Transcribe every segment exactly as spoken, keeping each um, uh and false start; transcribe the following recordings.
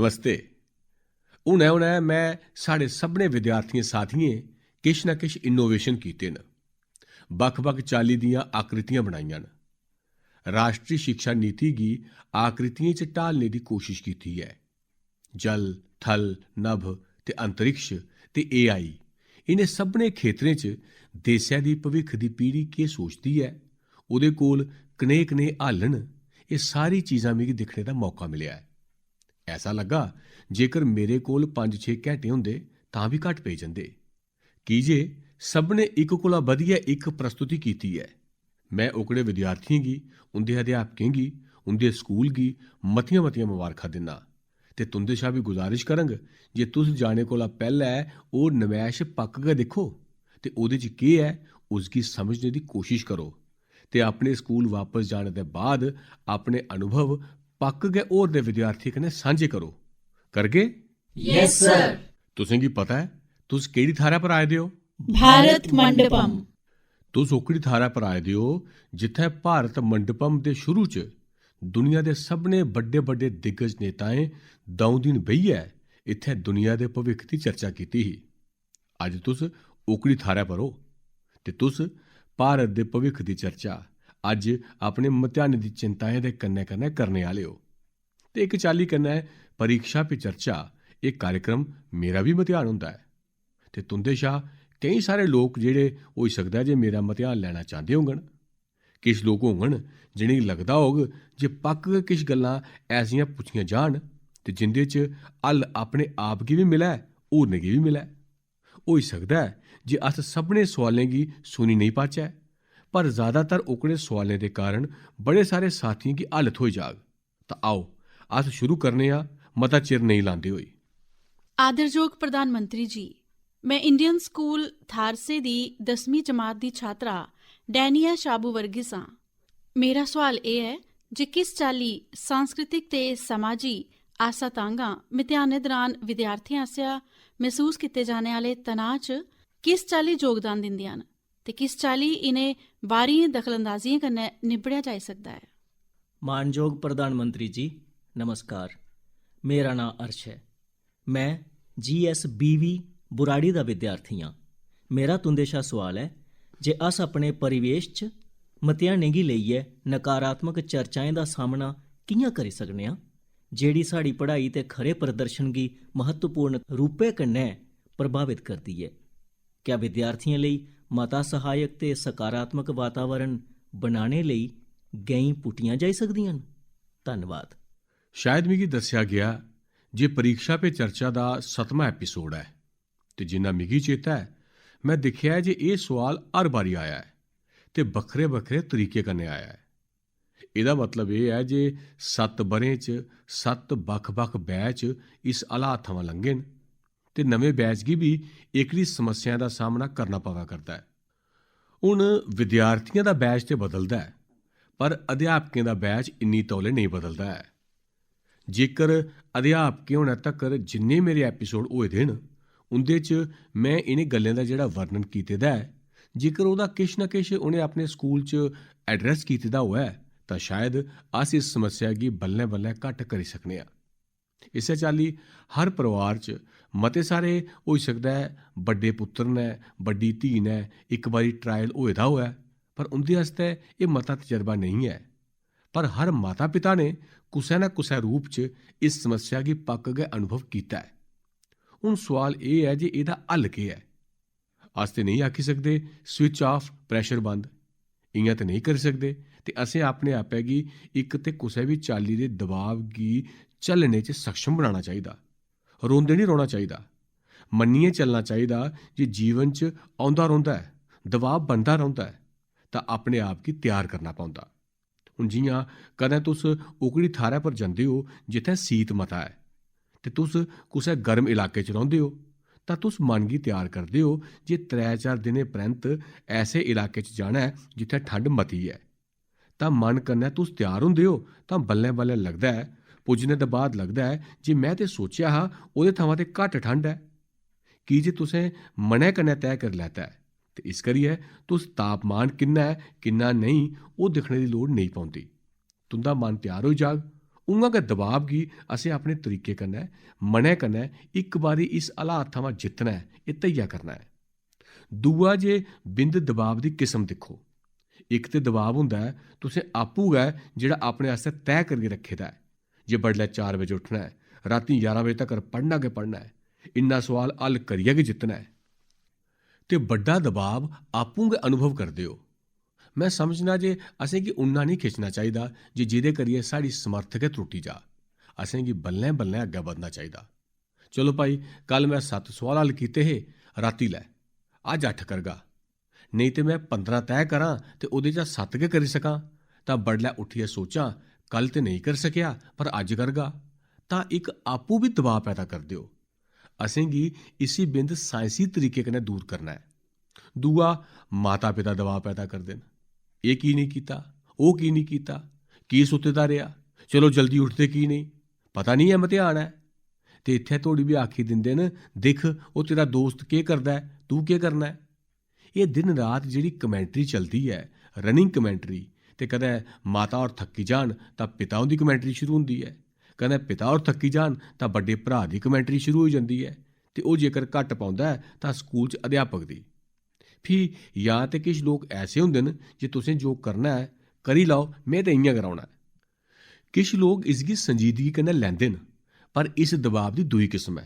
नमस्ते। हुनै-हुनै में साढ़े सभनें विद्यार्थियें साथियें किश ना किश इनोवेशन कीते न, बक्ख-बक्ख चाल्ली दियां आकृतियां बनाइयां न। राश्ट्री शिक्षा नीति गी आकृतियें च ढालने दी कोशश कीती ऐ। जल, थल, नभ ते अंतरिक्ष ते एआई, इ'नें सभनें खेतरें च देसै दी भविक्ख दी पीढ़ी केह् सोचदी ऐ, ओह्दे कोल कनेह्-कनेह् हल न, एह् सारी चीजां मिगी दिक्खने दा मौका मिलेआ ऐ। ऐसा लग्गा जेकर मेरे कोल पंज छे घैंटे होंदे तां बी घट्ट पेई जंदे, की जे सभनें इक कोला बधियै इक प्रस्तुति कीती ऐ। में ओकड़े विद्यार्थियें गी, उं'दे अध्यापकें गी, उं'दे स्कूल गी मतियां-मतियां मबारखां दिन्नां ते तुं'दे शा बी गुजारिश करङ जे तुस जाने कोला पैह्लै ओह् नमैश पक्क गै दिक्खो ते ओह्दे च केह् ऐ, उसगी समझने दी कोशश करो ते अपने स्कूल वापस जाने दे बाद अपने अनुभव पक्क गै होर दे विद्यार्थियें कन्नै सांझे करो। करगे? Yes sir. तुसें गी पता ऐ तुस केह्ड़ी थाह्रै पर आए दे ओ? भारत मंडपम। तुस ओकड़ी थाह्रै पर आए दे ओ जित्थै भारत मंडपम दे शुरू च दुनिया दे सभनें बड्डे-बड्डे दिग्गज नेताएं द'ऊं दिन बेहियै इत्थै दुनिया दे भविक्ख दी चर्चा कीती ही। अज्ज तुस ओकड़ी थाह्रै पर ओ ते तुस भारत दे भविक्ख दी चर्चा अज्ज अपने मतेहानें दी चिंताएं दे कन्नै-कन्नै करने आह्ले ओ। ते इक चाल्ली कन्नै परीक्षा पे चर्चा एह् कार्यक्रम मेरा बी मतेहान होंदा ऐ। ते तुं'दे शा केईं सारे लोक जेह्ड़े होई सकदा ऐ जे मेरा मतेहान लैना चांह्दे होङन। किश लोक होङन जि'नेंगी लगदा होग जे पक्क गै किश गल्लां ऐसियां पुच्छियां जान ते जिं'दे च हल अपने आप गी बी मिलै, होरनें गी बी मिलै। होई सकदा ऐ जे अस सभनें सोआलें गी सुनी नेईं पाचै, पर जैदातर ओकड़े सोआलें दे कारण बड़े सारे साथियें गी हल थ्होई जाग। तां आओ, अस शुरू करने आं, मता चिर नेईं लांदे होई। आदरजोग प्रधानमंत्री जी, में इंडियन स्कूल थारसे दी दसमीं जमात दी छात्रा डैनिया शाबू वर्गीस आं। मेरा सोआल एह् ऐ जे किस चाल्ली सांस्कृतिक ते समाजी आसा तांह्‌गा मतेहानै दरान विद्यार्थियें आसेआ मसूस कीते जाने आह्‌ले तनाऽ च किस चाल्ली योगदान दिंदियां न ते किस चाल्ली इ'नें बाह्‌रियें दखलअंदाजियें कन्नै निब्बड़ेआ जाई सकदा ऐ? मानजोग प्रधानमंत्री जी, नमस्कार। मेरा नांऽ अर्श ऐ। में जीएसबीवी बुराड़ी दा विद्यार्थी आं। मेरा तुं'दे शा सोआल ऐ जे अस अपने परिवेश च मतेहानें गी लेइयै नकारात्मक चर्चाएं दा सामना कि'यां करी सकने आं, जेह्ड़ी साढ़ी पढ़ाई ते खरे प्रदर्शन गी म्हत्तवपूर्ण रूपै कन्नै प्रभावत करदी ऐ। क्या विद्यार्थियें लेई मता सहायक ते सकारात्मक वातावरण बनाने लेई गैईं पुट्टियां जाई सकदियां न? धन्नवाद। शायद मिगी दस्सेआ गेआ जे परीक्षा पे चर्चा दा सतमां एपिसोड ऐ ते जिन्ना मिगी चेता ऐ, में दिक्खेआ ऐ जे एह् सोआल हर बारी आया ऐ ते बक्खरे-बक्खरे तरीके कन्नै आया ऐ। एह्दा मतलब एह् ऐ जे सत्त ब'रें च सत्त बक्ख-बक्ख बैच इस हालात थमां लंघे न ते नमें बैच गी बी एह्कड़ी समस्याएं दा सामना करना पवै करदा ऐ। हून विद्यार्थियें दा बैच ते बदलदा ऐ, पर अध्यापकें दा बैच इन्नी तौले नेईं बदलदा ऐ। जेकर अध्यापकें होने तक्कर जिन्ने मेरे एपिसोड होए दे न, उं'दे च में इ'नें गल्लें दा जेह्ड़ा वर्णन कीते दा ऐ, जेकर ओह्दा किश ना किश उ'नें अपने स्कूल च एड्रेस कीते दा होऐ, तां शायद अस इस समस्या गी बल्लें-बल्लें घट्ट करी सकने आं। इस्सै चाल्ली हर परोआर च मते सारे, होई सकदा ऐ, बड्डे पुत्तर नै, बड्डी धी नै इक बारी ट्रायल होए दा होऐ, पर उं'दे आस्तै एह् मता तजरबा नेईं ऐ। पर हर माता-पिता ने कुसै ना कुसै रूप च इस समस्या गी पक्क गै अनुभव कीता ऐ। हून सोआल एह् ऐ जे एह्दा हल केह् ऐ? अस ते नेईं आखी सकदे, "Switch off, pressure बंद।" इ'यां ते नेईं करी सकदे, ते असें अपने आपै गी इक ते कुसै बी चाल्ली दे दबाव गी झल्लने च सक्षम बनाना चाहिदा। रोंदे निं रौह्ना चाहिदा। मन्नियै चलना चाहिदा जे जीवन च औंदा रौंह्दा ऐ, दबाव बनदा रौंह्दा ऐ, तां अपने आप गी त्यार करना पौंदा। हून जि'यां कदें तुस ओकड़ी थाह्रै पर जंदे ओ जित्थै सीत मता ऐ, ते तुस कुसै गर्म इलाके च रौंह्दे ओ, तां तुस मन गी त्यार करदे ओ जे त्रै-चार दिनें परैंत ऐसे इलाके च जाना ऐ जित्थै ठंड मती ऐ। तां मन कन्नै तुस त्यार होंदे ओ, तां बल्लें-बल्लें लगदा ऐ, पुज्जने दे बाद लगदा ऐ जे में ते सोचेआ हा ओह्दे थमां ते घट्ट ठंड ऐ। की जे तुसें मनै कन्नै तैऽ करी लैता ऐ, ते इस करियै तुस तापमान किन्ना ऐ, किन्ना नेईं, ओह् दिक्खने दी लोड़ नेईं पौंदी। तुं'दा मन त्यार होई जाग, उ'आं गै दबाव गी असें अपने तरीके कन्नै, मनै कन्नै इक बारी इस हालात थमां जित्तना ऐ, एह् धैया करना ऐ। दूआ जे बिंद दबाव दी किस्म दिक्खो। इक ते दबाव होंदा ऐ तुसें आपूं गै जेह्ड़ा अपने आस्तै तैऽ करियै रक्खे दा ऐ जे बडलै चार बजे उट्ठना ऐ, रातीं ञारां बजे तगर पढ़ना गै पढ़ना ऐ, इन्ना सोआल हल करियै गै जित्तना ऐ। ते बड्डा दबाव आपूं गै अनुभव करदे ओ। में समझना जे असेंगी उन्ना नेईं खिच्चना चाहिदा जे जेह्दे करियै साढ़ी समर्थ गै त्रुट्टी जा। असेंगी बल्लें-बल्लें अग्गें बधना चाहिदा। चलो भाई, कल में सत्त सोआल हल कीते हे, रातीं लै, अज्ज अट्ठ करगा। नेईं ते में पंदरां तैऽ करां ते ओह्दे चा सत्त गै करी सकां, तां बडलै उट्ठियै सोचां, कल ते नेईं करी सकेआ, पर अज्ज करगा। तां इक आपूं बी दबाऽ पैदा करदे ओ। असेंगी इसी बिंद साइंसी तरीके कन्नै दूर करना ऐ। दूआ, माता-पिता दबाऽ पैदा करदे न। एह् की नेईं कीता? ओह् की नेईं कीता? की सुत्ते दा रेहा? चलो जल्दी उठदे की नेईं? पता निं ऐ मतेहान ऐ। ते इत्थै धोड़ी बी आखी दिंदे न, दिक्ख, ओह् तेरा दोस्त केह् करदा ऐ, तूं केह् करना ऐ? एह् दिन-रात जेह्ड़ी commentary चलदी ऐ, running commentary, ते कदें माता होर थक्की जान तां पिता हुंदी commentary शुरू होंदी ऐ, कदें पिता होर थक्की जान तां बड्डे भ्राऽ दी commentary शुरू होई जंदी ऐ, ते ओह् जेकर घट्ट पौंदा ऐ तां स्कूल च अध्यापक दी। फ्ही जां ते किश लोक ऐसे होंदे न जे तुसें जो करना ऐ, करी लैओ, में ते इ'यां गै रौह्ना ऐ। किश लोक इसगी संजीदगी कन्नै लैंदे न, पर इस दबाव दी दूई किस्म ऐ।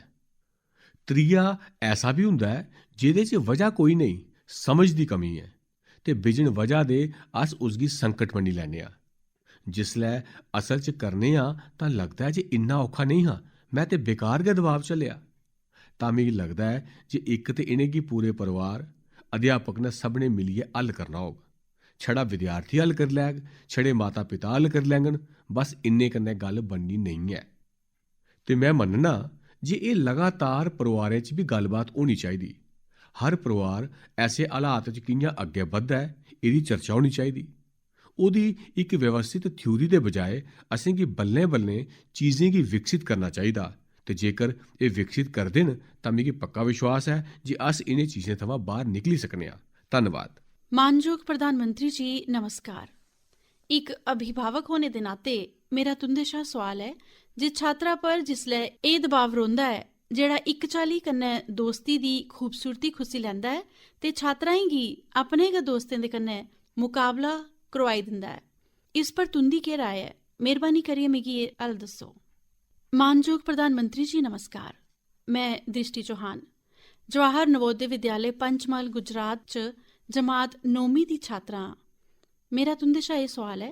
त्रीया ऐसा बी होंदा ऐ जेह्दे च वजह कोई नेईं, समझ दी कमी ऐ, ते बिजन वजह दे अस उसगी संकट मन्नी लैन्ने आं। जिसलै असल च करने आं तां लगदा ऐ जे इन्ना औखा नेईं हा, में ते बेकार गै दबाव झल्लेआ। तां मिगी लगदा ऐ जे इक ते इ'नेंगी पूरे परोआर, अध्यापक ने सभनें मिलियै हल करना होग। छड़ा विद्यार्थी हल करी लैग, छड़े माता-पिता हल करी लैङन, बस इन्ने कन्नै गल्ल बननी नेईं ऐ। ते में मन्नना जे एह् लगातार परोआरें च बी गल्लबात होनी चाहिदी। हर परोआर ऐसे हालात च कि'यां अग्गें बधदा ऐ, एह्दी चर्चा होनी चाहिदी। ओह्दी इक व्यवस्थित थ्योरी दे बजाए असेंगी बल्लें-बल्लें चीजें गी विकसित करना चाहिदा, ते जेकर एह् विकसित करदे न तां मिगी पक्का विश्वास ऐ जे अस इ'नें चीजें थमां बाह्र निकली सकने आं। धन्नवाद। मानजोग प्रधानमंत्री जी, नमस्कार। इक अभिभावक होने दे नाते मेरा तुं'दे शा सोआल ऐ जे छात्रा पर जिसलै एह् दबाव रौंह्दा ऐ जेह्ड़ा इक चाल्ली कन्नै दोस्ती दी खूबसूरती खुस्सी लैंदा ऐ ते छात्राएं गी अपने गै दोस्तें दे कन्नै मुकाबला करोआई दिंदा ऐ, इस पर तुं'दी केह् राय ऐ? मेह्रबानी करियै मिगी एह् हल दस्सो। मानजोग प्रधानमंत्री जी, नमस्कार। में दृष्टि चौहान, जवाहर नवोदय विद्यालय पंचमहल गुजरात च जमात नौमीं दी छात्रा आं। मेरा तुं'दे शा एह् सोआल ऐ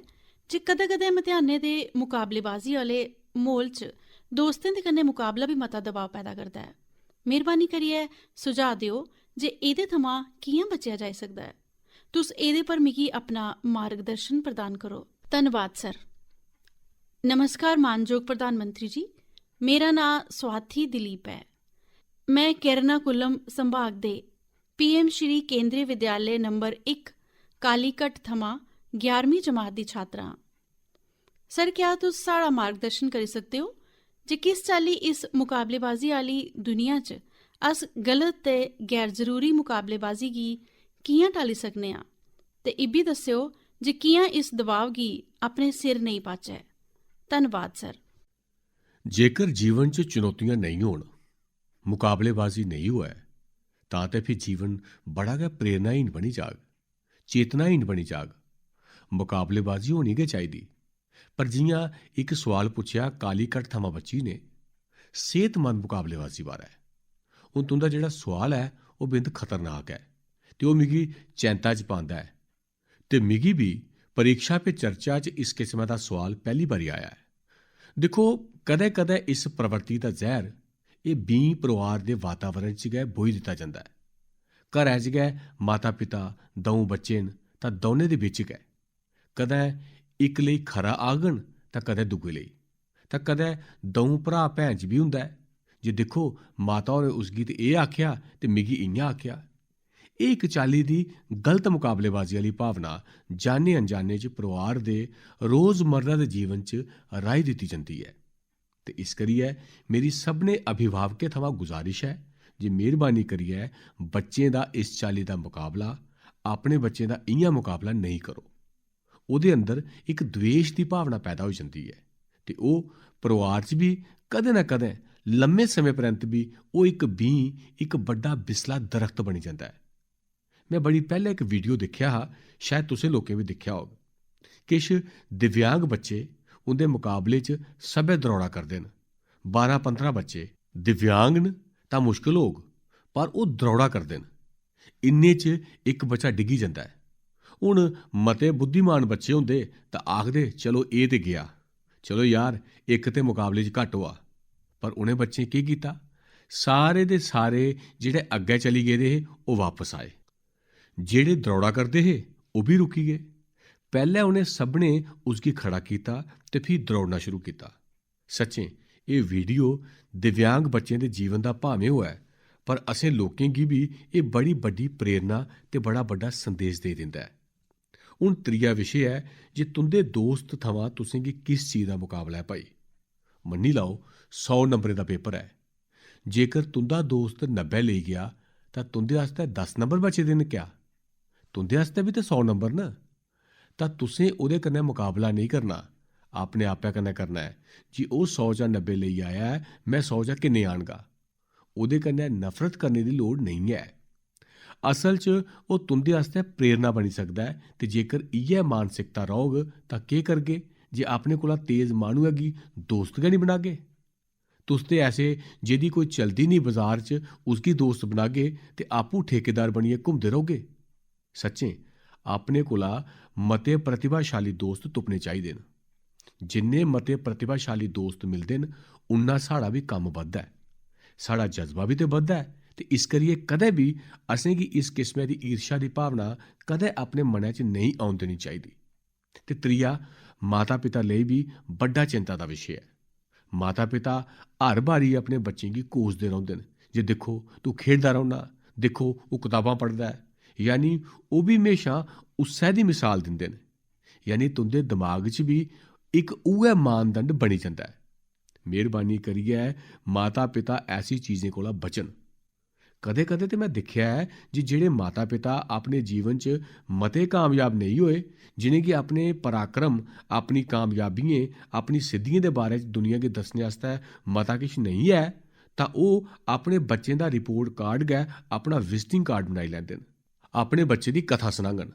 जे कदें-कदें मतेहानें दे मुकाबलेबाजी आह्ले म्हौल च दोस्तें दे कन्नै मुकाबला बी मता दबाऽ पैदा करदा ऐ। मेह्रबानी करियै सुझाऽ देओ जे एह्दे थमां कि'यां बचेआ जाई सकदा ऐ। तुस एह्दे पर मिगी अपना मार्गदर्शन प्रदान करो। धन्नवाद सर। नमस्कार मानजोग प्रधानमंत्री जी, मेरा नांऽ स्वाति दिलीप ऐ। में एरणाकुलम संभाग दे पीएम श्री केंद्रीय विद्यालय नंबर इक कालीकट थमां ग्यारहमीं जमात दी छात्रा आं। सर, क्या तुस साढ़ा मार्गदर्शन करी सकदे ओ जे किस चाल्ली इस मुकाबलेबाजी आह्ली दुनिया च अस गलत ते गैर जरूरी मुकाबलेबाजी गी कि'यां टाली सकने आं? ते इब्बी दस्सेओ जे कि'यां इस दबाव गी अपने सिर नेईं पाचै। धन्नवाद सर। जेकर जीवन च चुनौतियां नेईं होन, मुकाबलेबाजी नेईं होऐ, तां ते फ्ही जीवन बड़ा गै प्रेरणाहीन बनी जाग, चेतनाहीन बनी जाग। मुकाबलेबाजी होनी गै चाहिदी। पर जि'यां इक सोआल पुच्छेआ कालीकट थमां बच्ची ने, सेह्तमंद मुकाबलेबाजी बारै। हून तुं'दा जेह्ड़ा सोआल ऐ, ओह् बिंद खतरनाक ऐ ते ओह् मिगी चैंता च पांदा ऐ। ते मिगी बी परीक्षा पे चर्चा च इस किस्मै दा सोआल पैह्ली बारी आया ऐ। दिक्खो, कदें-कदें इस प्रवृत्ति दा जैह्र एह् बीं परोआर दे वातावरण च गै बोही दित्ता जंदा ऐ। घरै च गै माता-पिता, द'ऊं बच्चे न तां दौनें दे बिच्च गै। कदें इक लेई खरा आखङन तां कदें दूए लेई। तां कदें द'ऊं भ्राऽ भैन च बी होंदा ऐ जे दिक्खो, माता होरें उसगी ते एह् आखेआ ते मिगी इ'यां आखेआ। एह् इक चाल्ली दी गलत मकाबलेबाजी आह्ली भावना जाने-अनजाने च परोआर दे रोजमर्रा दे जीवन च राही दित्ती जंदी ऐ। ते इस करियै मेरी सभनें अभिभावकें थमां गुजारिश ऐ जे मेह्रबानी करियै बच्चें दा इस चाल्ली दा मकाबला, अपने बच्चें दा इ'यां मकाबला नेईं करो। ओह्दे अंदर इक द्वेश दी भावना पैदा होई जंदी ऐ ते ओह् परोआर च बी कदें ना कदें, लम्मे समें परैंत बी ओह् इक बींह्, इक बड्डा बिसला दरख्त बनी जंदा ऐ। में बड़ी पैह्लें इक वीडियो दिक्खेआ हा, शायद तुसें लोकें बी दिक्खेआ होग। किश दिव्यांग बच्चे उं'दे मकाबले च सब्भै द्रौड़ा करदे न। बारां पंदरां बच्चे दिव्यांग न तां मुश्कल होग, पर ओह् द्रौड़ा करदे न। इन्ने च इक बच्चा डिग्गी जंदा ऐ। हून मते बुद्धिमान बच्चे होंदे तां आखदे, "चलो, एह् ते गेआ, चलो यार, इक ते मकाबले च घट्ट होआ।" पर उ'नें बच्चें केह् कीता? सारे दे सारे जेह्ड़े अग्गें चली गेदे हे, ओह् बापस आए। जेह्ड़े द्रौड़ा करदे हे, ओह् बी रुकी गे। पैह्लें उ'नें सभनें उसगी खड़ा कीता ते फ्ही द्रौड़ना शुरू कीता। सच्चें, एह् वीडियो दिव्यांग बच्चें दे जीवन दा भामें होऐ, पर असें लोकें गी बी एह् बड़ी बड्डी प्रेरणा ते बड़ा बड्डा संदेश देई दिंदा ऐ। हून त्रीया विशे ऐ जे तुं'दे दोस्त थमां तुसें गी किस चीज दा मकाबला ऐ, भाई? मन्नी लैओ, सौ नंबरें दा पेपर ऐ। जेकर तुं'दा दोस्त नब्बै लेई गेआ, तां तुं'दे आस्तै दस नंबर बचे दे न क्या? तुं'दे आस्तै बी ते सौ नंबर न। तां तुसें ओह्दे कन्नै मकाबला नेईं करना, अपने आपै कन्नै करना ऐ जे ओह् सौ चा नब्बै लेई आया ऐ, में सौ चा किन्ने आह्नगा। ओह्दे कन्नै नफरत करने दी लोड़ नेईं ऐ। असल च ओह् तुं'दे आस्तै प्रेरणा बनी सकदा ऐ, ते जेकर इ'यै मानसिकता रौह्ग, तां केह् करगे जे अपने कोला तेज माह्नुऐ गी दोस्त गै निं बनागे? तुस ते ऐसे जेह्दी कोई चलदी निं बजार च, उसगी दोस्त बनागे ते आपूं ठेकेदार बनियै घुमदे रौह्गे। सच्चें, अपने कोला मते प्रतिभाशाली दोस्त तुप्पने चाहिदे न। जिन्ने मते प्रतिभाशाली दोस्त मिलदे न, उन्ना साढ़ा बी कम्म बधदा ऐ, साढ़ा जज्बा बी ते बधदा ऐ। ते इस करियै कदें बी असेंगी इस किस्मै दी ईर्ष्या दी भावना कदें अपने मनै च नेईं औन देनी चाहिदी। ते त्रीया, माता-पिता लेई बी बड्डा चिंता दा विशे ऐ। माता-पिता हर बारी अपने बच्चें गी कोसदे रौंह्दे न जे, "दिक्खो, तूं खेढदा रौह्न्ना, दिक्खो, ओह् कताबां पढ़दा ऐ।" यानी ओह् बी म्हेशां उस्सै दी मिसाल दिंदे न। यानी तुं'दे दमाग च बी इक उ'ऐ मानदंड बनी जंदा ऐ। मेह्रबानी करियै माता-पिता ऐसी चीजें कोला बचन। कदें-कदें ते में दिक्खेआ ऐ जे जेह्ड़े माता-पिता अपने जीवन च मते कामयाब नेईं होए, जि'नेंगी अपने पराक्रम, अपनी कामयाबियें, अपनी सिद्धियें दे बारे च दुनिया गी दस्सने आस्तै मता किश नेईं ऐ, तां ओह् अपने बच्चें दा रिपोर्ट कार्ड गै अपना विजिटिंग कार्ड बनाई लैंदे न। अपने बच्चे दी कथा सनाङन।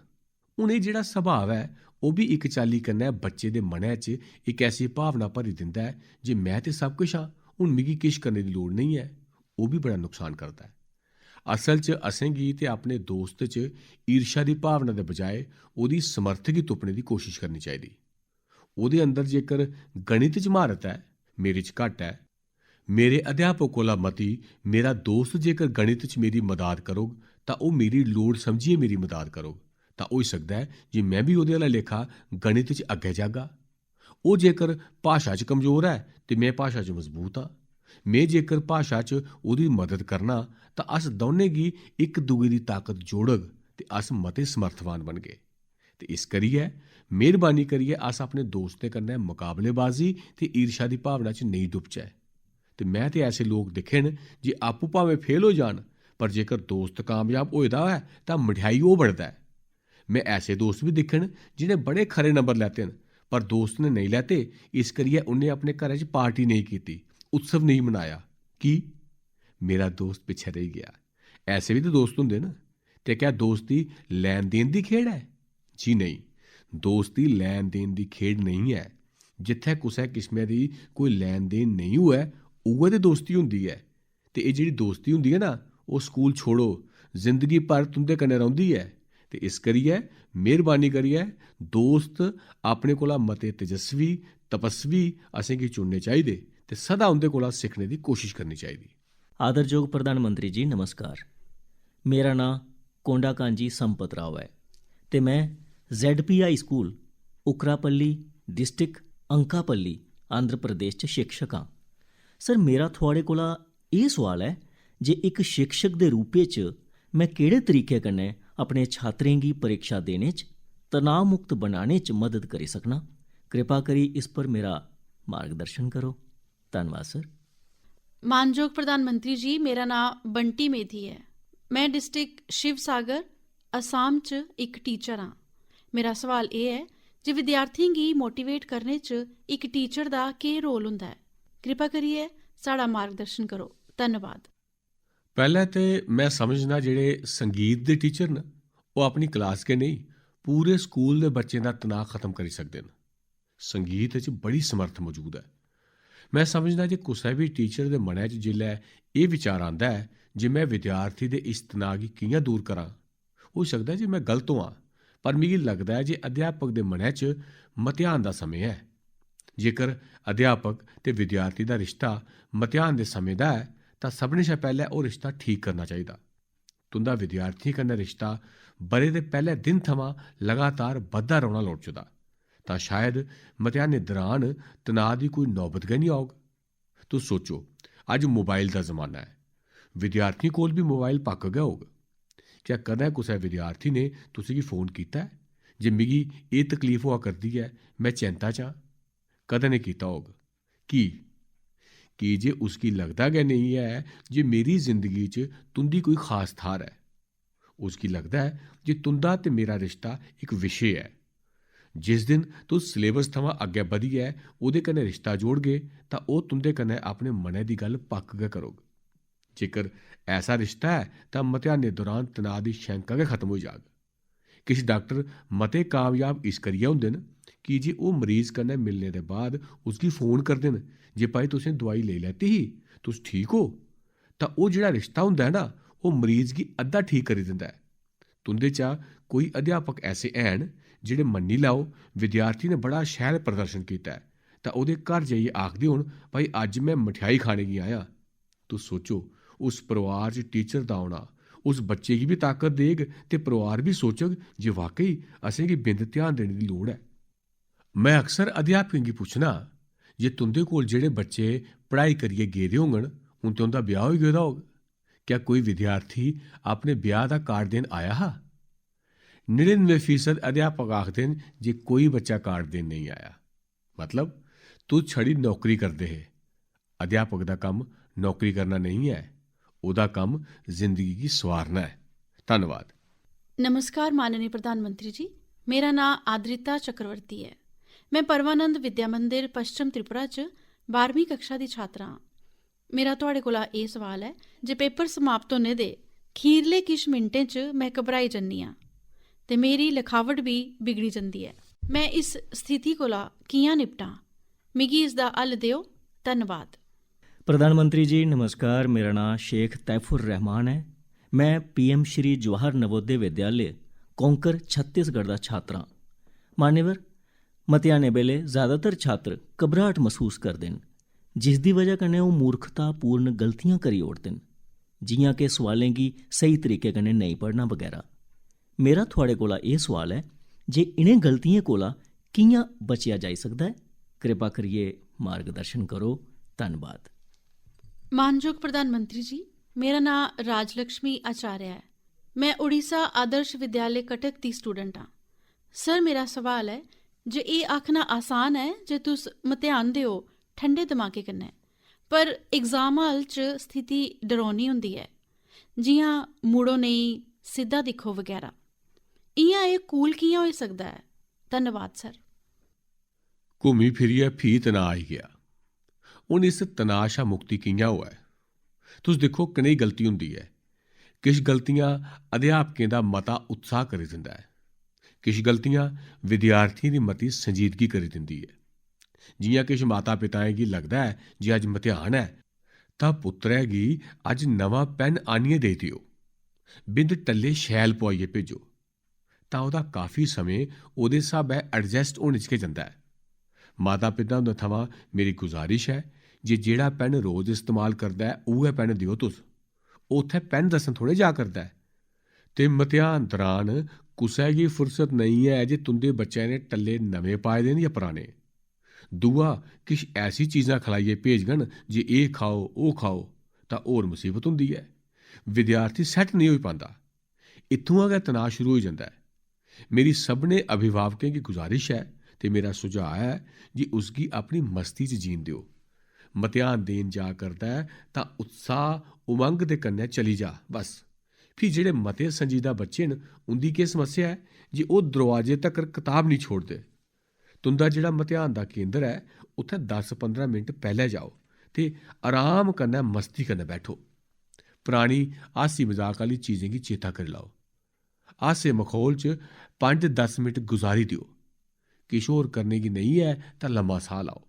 हून एह् जेह्ड़ा स्वभाव ऐ, ओह् बी इक चाल्ली कन्नै बच्चे दे मनै च इक ऐसी भावना भरी दिंदा ऐ जे, "में ते सब किश आं, हून मिगी किश करने दी लोड़ नेईं ऐ।" ओह् बी बड़ा नुकसान करदा ऐ। असल च असेंगी ते अपने दोस्त च ईर्ष्या दी भावना दे बजाए ओह्दी समर्थ गी तुप्पने दी कोशश करनी चाहिदी। ओह्दे अंदर जेकर गणित च म्हारत ऐ, मेरे च घट्ट ऐ, मेरे अध्यापक कोला मती मेरा दोस्त जेकर गणित च मेरी मदाद करग, तां ओह् मेरी लोड़ समझियै मेरी मदाद करग। तां होई सकदा ऐ जे में बी ओह्दे आह्ला लेखा गणित च अग्गें जागा। ओह् जेकर भाशा च कमजोर ऐ ते में भाशा च मजबूत आं। में जेकर भाशा च ओह्दी मदद करना, तां अस दौनें गी इक दूए दी ताकत जोड़ग ते अस मते समर्थवान बनगे। ते इस करियै, मेह्रबानी करियै अस अपने दोस्तें कन्नै मकाबलेबाजी ते ईर्ष्या दी भावना च नेईं डुबचै। ते में ते ऐसे लोक दिक्खे न जे आपूं भामें फेल होई जान, पर जेकर दोस्त कामयाब होए दा होऐ, तां मठेआई ओह् बंडदा ऐ। में ऐसे दोस्त बी दिक्खे न जि'नें बड़े खरे नंबर लैते न, पर दोस्त ने नेईं लैते, इस करियै उ'न्नै अपने घरै च पार्टी नेईं कीती, उत्सव नेईं मनाया। की? मेरा दोस्त पिच्छें रेही गेआ। ऐसे बी ते दोस्त होंदे न। ते क्या दोस्ती लैन-देन दी खेढ ऐ? जी नेईं, दोस्ती लैन-देन दी खेढ नेईं ऐ। जित्थै कुसै किस्मै दी कोई लैन-देन नेईं होऐ, उ'ऐ ते दोस्ती होंदी ऐ। ते एह् जेह्ड़ी दोस्ती होंदी ऐ ना, ओह् स्कूल छोड़ो, जिंदगी भर तुं'दे कन्नै रौंह्दी ऐ। ते इस करियै, मेह्रबानी करियै, दोस्त अपने कोला मते तेजस्वी, तपस्वी असेंगी चुनने चाहिदे ते सदा उं'दे कोला सिक्खने दी कोशश करनी चाहिदी। आदरजोग प्रधानमंत्री जी, नमस्कार। मेरा नांऽ कोंडाकांजी संपत राव ऐ ते में Z P high school, उकरापल्ली, district अंकापल्ली, Andhra Pradesh च शिक्षक आं। सर, मेरा थुआढ़े कोला एह् सोआल ऐ जे इक शिक्षक दे रूपै च में केह्ड़े तरीके कन्नै अपने छात्रें गी परीक्षा देने च, तनाव मुक्त बनाने च मदद करी सकनां? कृपा करी इस पर मेरा मार्गदर्शन करो। धन्नवाद सर। मानजोग प्रधानमंत्री जी, मेरा नांऽ बंटी मेधी ऐ। में district शिवसागर, असाम च इक teacher आं। मेरा सवाल एह् ऐ जे विद्यार्थियें गी मोटिवेट करने च इक टीचर दा केह् रोल होंदा ऐ? कृपा करियै साढ़ा मार्गदर्शन करो। धन्नवाद। पैह्लें ते में समझना जेह्ड़े संगीत दे टीचर न, ओह् अपनी क्लास गै नेईं, पूरे स्कूल दे बच्चें दा तनाऽ खत्म करी सकदे न। संगीत च बड़ी समर्थ मौजूद ऐ। में समझना जे कुसै बी टीचर दे मनै च जिसलै एह् विचार आंदा ऐ जे में विद्यार्थी दे इस तनाऽ गी कि'यां दूर करां, होई सकदा ऐ जे में गलत होआं, पर मिगी लगदा ऐ जे अध्यापक दे मनै च मतेहान दा समें ऐ। जेकर अध्यापक ते विद्यार्थी दा रिश्ता मतेहान दे समें दा ऐ, तां सभनें शा पैह्लें ओह् रिश्ता ठीक करना चाहिदा। तुं'दा विद्यार्थियें कन्नै रिश्ता ब'रे दे पैह्ले दिन थमां लगातार बधदा रौह्ना लोड़चदा, तां शायद मतेहानें दरान तनाऽ दी कोई नौबत गै निं औग। तुस सोचो, अज्ज मोबाइल दा जमाना ऐ, विद्यार्थियें कोल बी मोबाइल पक्क गै होग। क्या कदें कुसै विद्यार्थी ने तुसेंगी फोन कीता ऐ जे मिगी एह् तकलीफ होआ करदी ऐ, में चिंता च आं? कदें नेईं कीता होग। की? की जे उसगी लगदा गै नेईं ऐ जे मेरी जिंदगी च तुं'दी कोई खास थाह्र ऐ। उसगी लगदा ऐ जे तुं'दा ते मेरा रिश्ता इक विशे ऐ। जिस दिन तुस सलेबस थमां अग्गें बधियै ओह्दे कन्नै रिश्ता जोड़गे, तां ओह् तुं'दे कन्नै अपने मनै दी गल्ल पक्क गै करग। जेकर ऐसा रिश्ता ऐ, तां मतेहानै दौरान तनाऽ दी शैंका गै खत्म होई जाग। किश डाक्टर मते कामयाब इस करियै होंदे न की जे ओह् मरीज कन्नै मिलने दे बाद उसगी फोन करदे न जे, "भाई, तुसें दोआई लेई लैती ही, तुस ठीक ओ?" तां ओह् जेह्ड़ा रिश्ता होंदा ऐ ना, ओह् मरीज गी अद्धा ठीक करी दिंदा ऐ। तुं'दे चा कोई अध्यापक ऐसे हैन जेह्ड़े, मन्नी लैओ, विद्यार्थी ने बड़ा शैल प्रदर्शन कीता ऐ, तां ओह्दे घर जाइयै आखदे होन, "भाई, अज्ज में मठेआई खाने गी आया।" तुस सोचो, उस परोआर च टीचर दा औना उस बच्चे गी बी ताकत देग ते परोआर बी सोचग जे वाकई असेंगी बिंद ध्यान देने दी लोड़ ऐ। में अक्सर अध्यापकें गी पुच्छना जे तुं'दे कोल जेह्ड़े बच्चे पढ़ाई करियै गेदे होङन, हून ते उं'दा ब्याह् होई गेदा होग, क्या कोई विद्यार्थी अपने ब्याह् दा कार्ड देन आया हा? नड़िनमें फीसद अध्यापक आखदे न जे कोई बच्चा कार्ड देन नेईं आया। मतलब, तुस छड़ी नौकरी करदे हे। अध्यापक दा कम्म नौकरी करना नेईं ऐ, ओह्दा कम्म जिंदगी गी सुआरना ऐ। धन्नवाद। नमस्कार माननीय प्रधानमंत्री जी, मेरा नांऽ आद्रिता चक्रवर्ती ऐ। में परमानंद विद्या मंदिर, पश्चिम त्रिपुरा च बारहमीं कक्षा दी छात्रा आं। मेरा थुआढ़े कोला एह् सवाल ऐ जे पेपर समाप्त होने दे खीरले किश मिंटें च में घबराई जन्नी आं ते मेरी लखावट बी बिगड़ी जंदी ऐ। में इस स्थिति कोला कि'यां निपटां? मिगी इसदा हल देओ। धन्नवाद। प्रधानमंत्री जी, नमस्कार। मेरा नांऽ शेख तैफुर रहमान ऐ। में पीएम श्री जवाहर नवोदय विद्यालय, कौंकर, छत्तीसगढ़ दा छात्र आं। मान्यवर, मतेहानें बेल्लै ज्यादातर छात्र घबराहट मसूस करदे न, जिसदी वजह कन्नै ओह् मूर्खतापूर्ण गलतियां करी ओड़दे न, जि'यां के सवालें गी स्हेई तरीके कन्नै नेईं पढ़ना बगैरा। मेरा थुआढ़े कोला एह् सवाल ऐ जे इ'नें गलतियें कोला कि'यां बचेआ जाई सकदा ऐ? कृपा करियै मार्गदर्शन करो। धन्नवाद। मानजोग प्रधानमंत्री जी, मेरा नांऽ राजलक्ष्मी आचार्य ऐ। में उड़ीसा आदर्श विद्यालय कटक दी स्टूडेंट आं। सर, मेरा सवाल ऐ जे एह् आखना आसान ऐ जे तुस मतेहान देओ ठंडे दमागै कन्नै, पर एग्जाम हाल च स्थिति डरौनी होंदी ऐ, जि'यां मुड़ो नेईं, सिद्धा दिक्खो बगैरा। इ'यां एह् कूल कि'यां होई सकदा ऐ? धन्नवाद सर। घूमी फिरियै फ्ही तनाऽ आई गेआ। हून इस तनाऽ शा मुक्ति कि'यां होऐ? तुस दिक्खो, कनेही गलती होंदी ऐ। किश गलतियां अध्यापकें दा मता उत्साह करी दिंदा ऐ, किश गलतियां विद्यार्थियें दी मती संजीदगी करी दिंदी ऐ। जि'यां किश माता-पिताएं गी लगदा ऐ जे अज्ज मतेहान ऐ, तां पुत्तरै गी अज्ज नमां पैन आनियै देई देओ, बिंद टल्ले शैल पोआइयै भेजो, तां ओह्दा काफी समें ओह्दे स्हाबै एडजस्ट होने च गै जंदा ऐ। माता-पिता हुंदे थमां मेरी गुजारिश ऐ जे जेह्ड़ा पैन रोज इस्तेमाल करदा ऐ, उ'ऐ पैन देओ तुस। ओह् उत्थै पैन दस्सन थोड़े जा करदा ऐ। ते मतेहान दरान कुसै गी फुर्सत नेईं ऐ जे तुं'दे बच्चें ने टल्ले नमें पाए दे न जां पराने। दूआ, किश ऐसी चीजां खलाइयै भेजङन जे एह् खाओ, ओह् खाओ, तां होर मसीबत होंदी ऐ। विद्यार्थी सैट्ट नेईं होई पांदा। इत्थुआं गै तनाऽ शुरू होई जंदा ऐ। मेरी सभनें अभिभावकें गी गुजारिश ऐ ते मेरा सुझाऽ ऐ जे उसगी अपनी मस्ती च जीन देओ। मतेहान देन जा करदा ऐ तां उत्साह, उमंग दे कन्नै चली जा, बस। फ्ही जेह्ड़े मते संजीदा बच्चे न, उं'दी केह् समस्या ऐ जे ओह् दरोआजे तगर कताब निं छोड़दे। तुं'दा जेह्ड़ा मतेहान दा केंदर ऐ, उत्थै दस पंदरां मिंट पैह्लें जाओ ते आराम कन्नै मस्ती कन्नै बैठो। परानी हास्सी मजाक आह्ली चीजें गी चेता करी लैओ। हास्से मखौल च पंज दस मिंट गुजारी देओ। किश होर करने गी नेईं ऐ तां लम्मा साह् लैओ।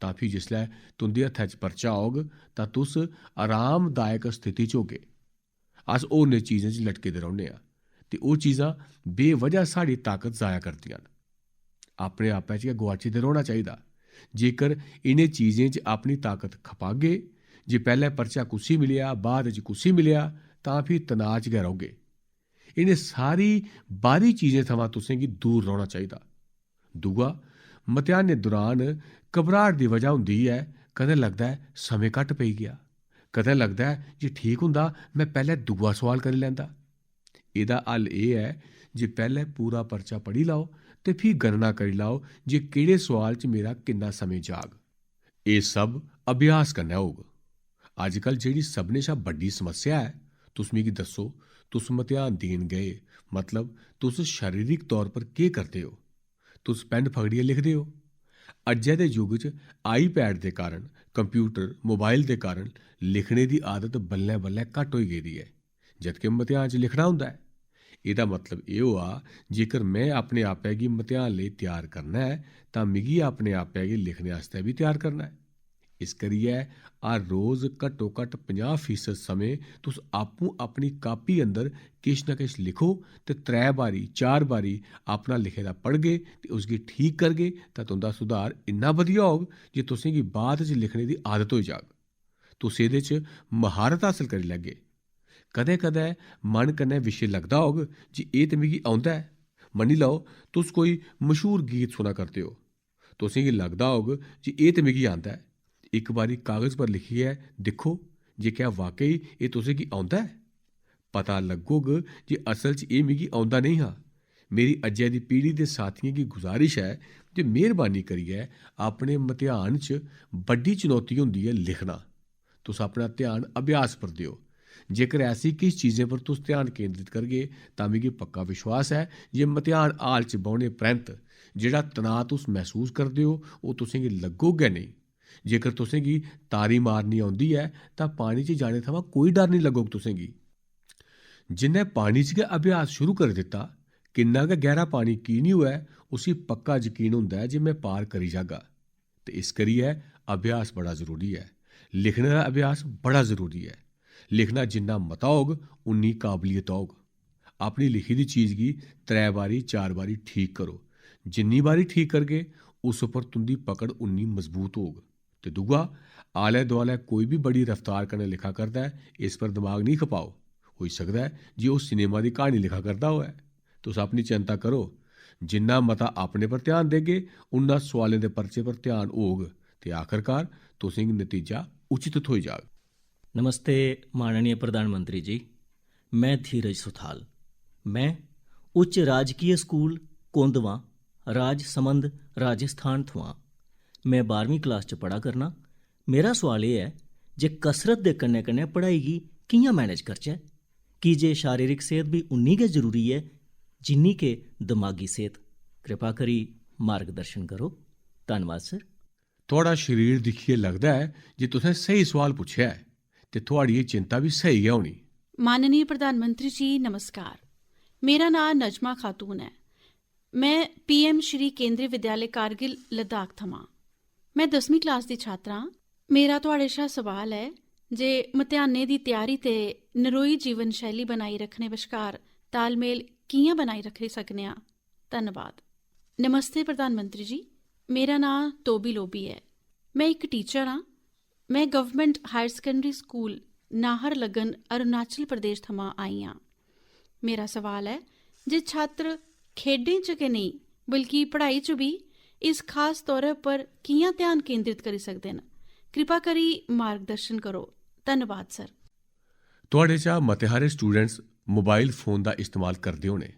तां फ्ही जिसलै तुं'दे हत्थै च पर्चा औग तां तुस आरामदायक स्थिति च होगे। अस होरनें चीजें च लटके दे रौह्ने आं ते ओह् चीजां बेवजह साढ़ी ताकत जाया करदियां न। अपने आपै च गै गुआची दे रौह्ना चाहिदा। जेकर इ'नें चीजें च अपनी ताकत खपागे जे पैह्लें पर्चा कुसी मिलेआ, बाद च कुसी मिलेआ, तां फ्ही तनाऽ च गै रौह्गे। इ'नें सारी बाह्री चीजें थमां तुसें गी दूर रौह्ना चाहिदा। दूआ, मतेहानें दौरान घबराहट दी वजह होंदी ऐ, कदें लगदा ऐ समें घट्ट पेई गेआ, कदें लगदा ऐ जे ठीक होंदा में पैह्लें दूआ सोआल करी लैंदा। एह्दा हल एह् ऐ जे पैह्लें पूरा पर्चा पढ़ी लैओ ते फ्ही गणना करी लैओ जे केह्ड़े सोआल च मेरा किन्ना समें जाग। एह् सब अभ्यास कन्नै होग। अजकल जेह्ड़ी सभनें शा बड्डी समस्या ऐ, तुस मिगी दस्सो, तुस मतेहान देन गए, मतलब तुस शारीरिक तौर पर केह् करदे ओ? तुस पैन फगड़ियै लिखदे ओ? अज्जै दे युग च iPad दे कारण, कंप्यूटर, मोबाइल दे कारण लिखने दी आदत बल्लें-बल्लें घट्ट होई गेदी ऐ, जदके मतेहान च लिखना होंदा ऐ। एह्दा मतलब एह् होआ, जेकर में अपने आपै गी मतेहान लेई त्यार करना ऐ, तां मिगी अपने आपै गी लिखने आस्तै बी त्यार करना ऐ। इस करियै हर रोज घट्टो-घट्ट पंजाह् फीसद समें तुस आपूं अपनी कापी अंदर किश ना किश लिखो ते त्रै बारी, चार बारी अपना लिखे दा पढ़गे ते उसगी ठीक करगे, तां तुं'दा सुधार इन्ना बधिया होग जे तुसें गी बाद च लिखने दी आदत होई जाग। तुस एह्दे च म्हारत हासल करी लैगे। कदें-कदें मन कन्नै विशे लगदा होग जे एह् ते मिगी औंदा ऐ। मन्नी लैओ, तुस कोई मशहूर गीत सुना करदे ओ। तुसें गी लगदा होग जे एह् ते मिगी आंदा ऐ। इक बारी कागज पर लिखियै दिक्खो जे क्या वाकई एह् तुसें गी औंदा ऐ। पता लग्गोग जे असल च एह् मिगी औंदा नेईं हा। मेरी अज्जै दी पीढ़ी दे साथियें गी गुजारिश ऐ जे मेहरबानी करियै अपने मतेहान च बड्डी चुनौती होंदी ऐ लिखना। तुस अपना ध्यान अभ्यास पर देओ। जेकर ऐसी किश चीजें पर तुस ध्यान केंद्रित करगे, तां मिगी पक्का विश्वास ऐ जे मतेहान हाल च बौह्ने परैंत जेह्ड़ा तनाऽ तुस मसूस करदे ओ, ओह् तुसें गी लग्गोग गै नेईं। जेकर तुसें गी तारी मारनी औंदी ऐ, तां पानी च जाने थमां कोई डर नेईं लग्गोग तुसें गी। जिन्नै पानी च गै अभ्यास शुरू करी दित्ता, किन्ना गै गैह्रा पानी की निं होऐ, उसी पक्का यकीन होंदा ऐ जे में पार करी जागा। ते इस करियै अभ्यास बड़ा जरूरी ऐ। लिखने दा अभ्यास बड़ा जरूरी ऐ। लिखना जिन्ना मता होग, उन्नी काबलियत औग। अपनी लिखी दी चीज गी त्रै बारी, चार बारी ठीक करो। जिन्नी बारी ठीक करगे, उस उप्पर तुं'दी पकड़ उन्नी मजबूत होग। ते दूआ, आलै-दुआलै कोई बी बड़ी रफ्तार कन्नै लिखा करदा ऐ, इस पर दमाग नेईं खपाओ। होई सकदा ऐ जे ओह् सिनेमा दी क्हानी लिखा करदा होऐ। तुस अपनी चिंता करो। जिन्ना मता अपने पर ध्यान देगे, उन्ना सोआलें दे पर्चे पर ध्यान होग ते आखरकार तुसें गी नतीजा उचित थ्होई जाग। नमस्ते माननीय प्रधानमंत्री जी, में धीरज सुथाल। में उच्च राजकीय स्कूल कोंदवां, राजसमंद, राजस्थान थमां। में बारहवीं क्लास च पढ़ा करना। मेरा सोआल एह् ऐ जे कसरत दे कन्नै-कन्नै पढ़ाई गी कि'यां मैनेज करचै, की जे शारीरिक सेह्त बी उन्नी गै जरूरी ऐ जिन्नी के दमागी सेह्त। कृपा करी मार्गदर्शन करो। धन्नवाद सर। थुआढ़ा शरीर दिक्खियै लगदा ऐ जे तुसें स्हेई सोआल पुच्छेआ ऐ ते थुआढ़ी एह् चिंता बी स्हेई गै होनी। माननीय प्रधानमंत्री जी, नमस्कार। मेरा नांऽ नजमा खातून ऐ। में पीएम श्री केंद्रीय विद्यालय कारगिल लद्दाख थमां। में दसमीं क्लास दी छात्रा आं। मेरा थुआढ़े शा सवाल ऐ जे मतेहानें दी त्यारी ते नरोई जीवन शैली बनाई रक्खने बश्कार तालमेल कि'यां बनाई रक्खी सकने आं? धन्नवाद। नमस्ते प्रधानमंत्री जी, मेरा नांऽ तोबी लोबी ऐ। में इक टीचर आं। में government higher secondary school Naharlagun, Arunachal Pradesh थमां आई आं। मेरा सवाल ऐ जे छात्र खेढें च गै नेईं बल्कि पढ़ाई च बी इस खास तौरै पर कि'यां ध्यान केंद्रित करी सकदे न? कृपा करी मार्गदर्शन करो। धन्नवाद सर। थुआढ़े चा मते हारे स्टूडेंट्स मोबाइल फोन दा इस्तेमाल करदे होने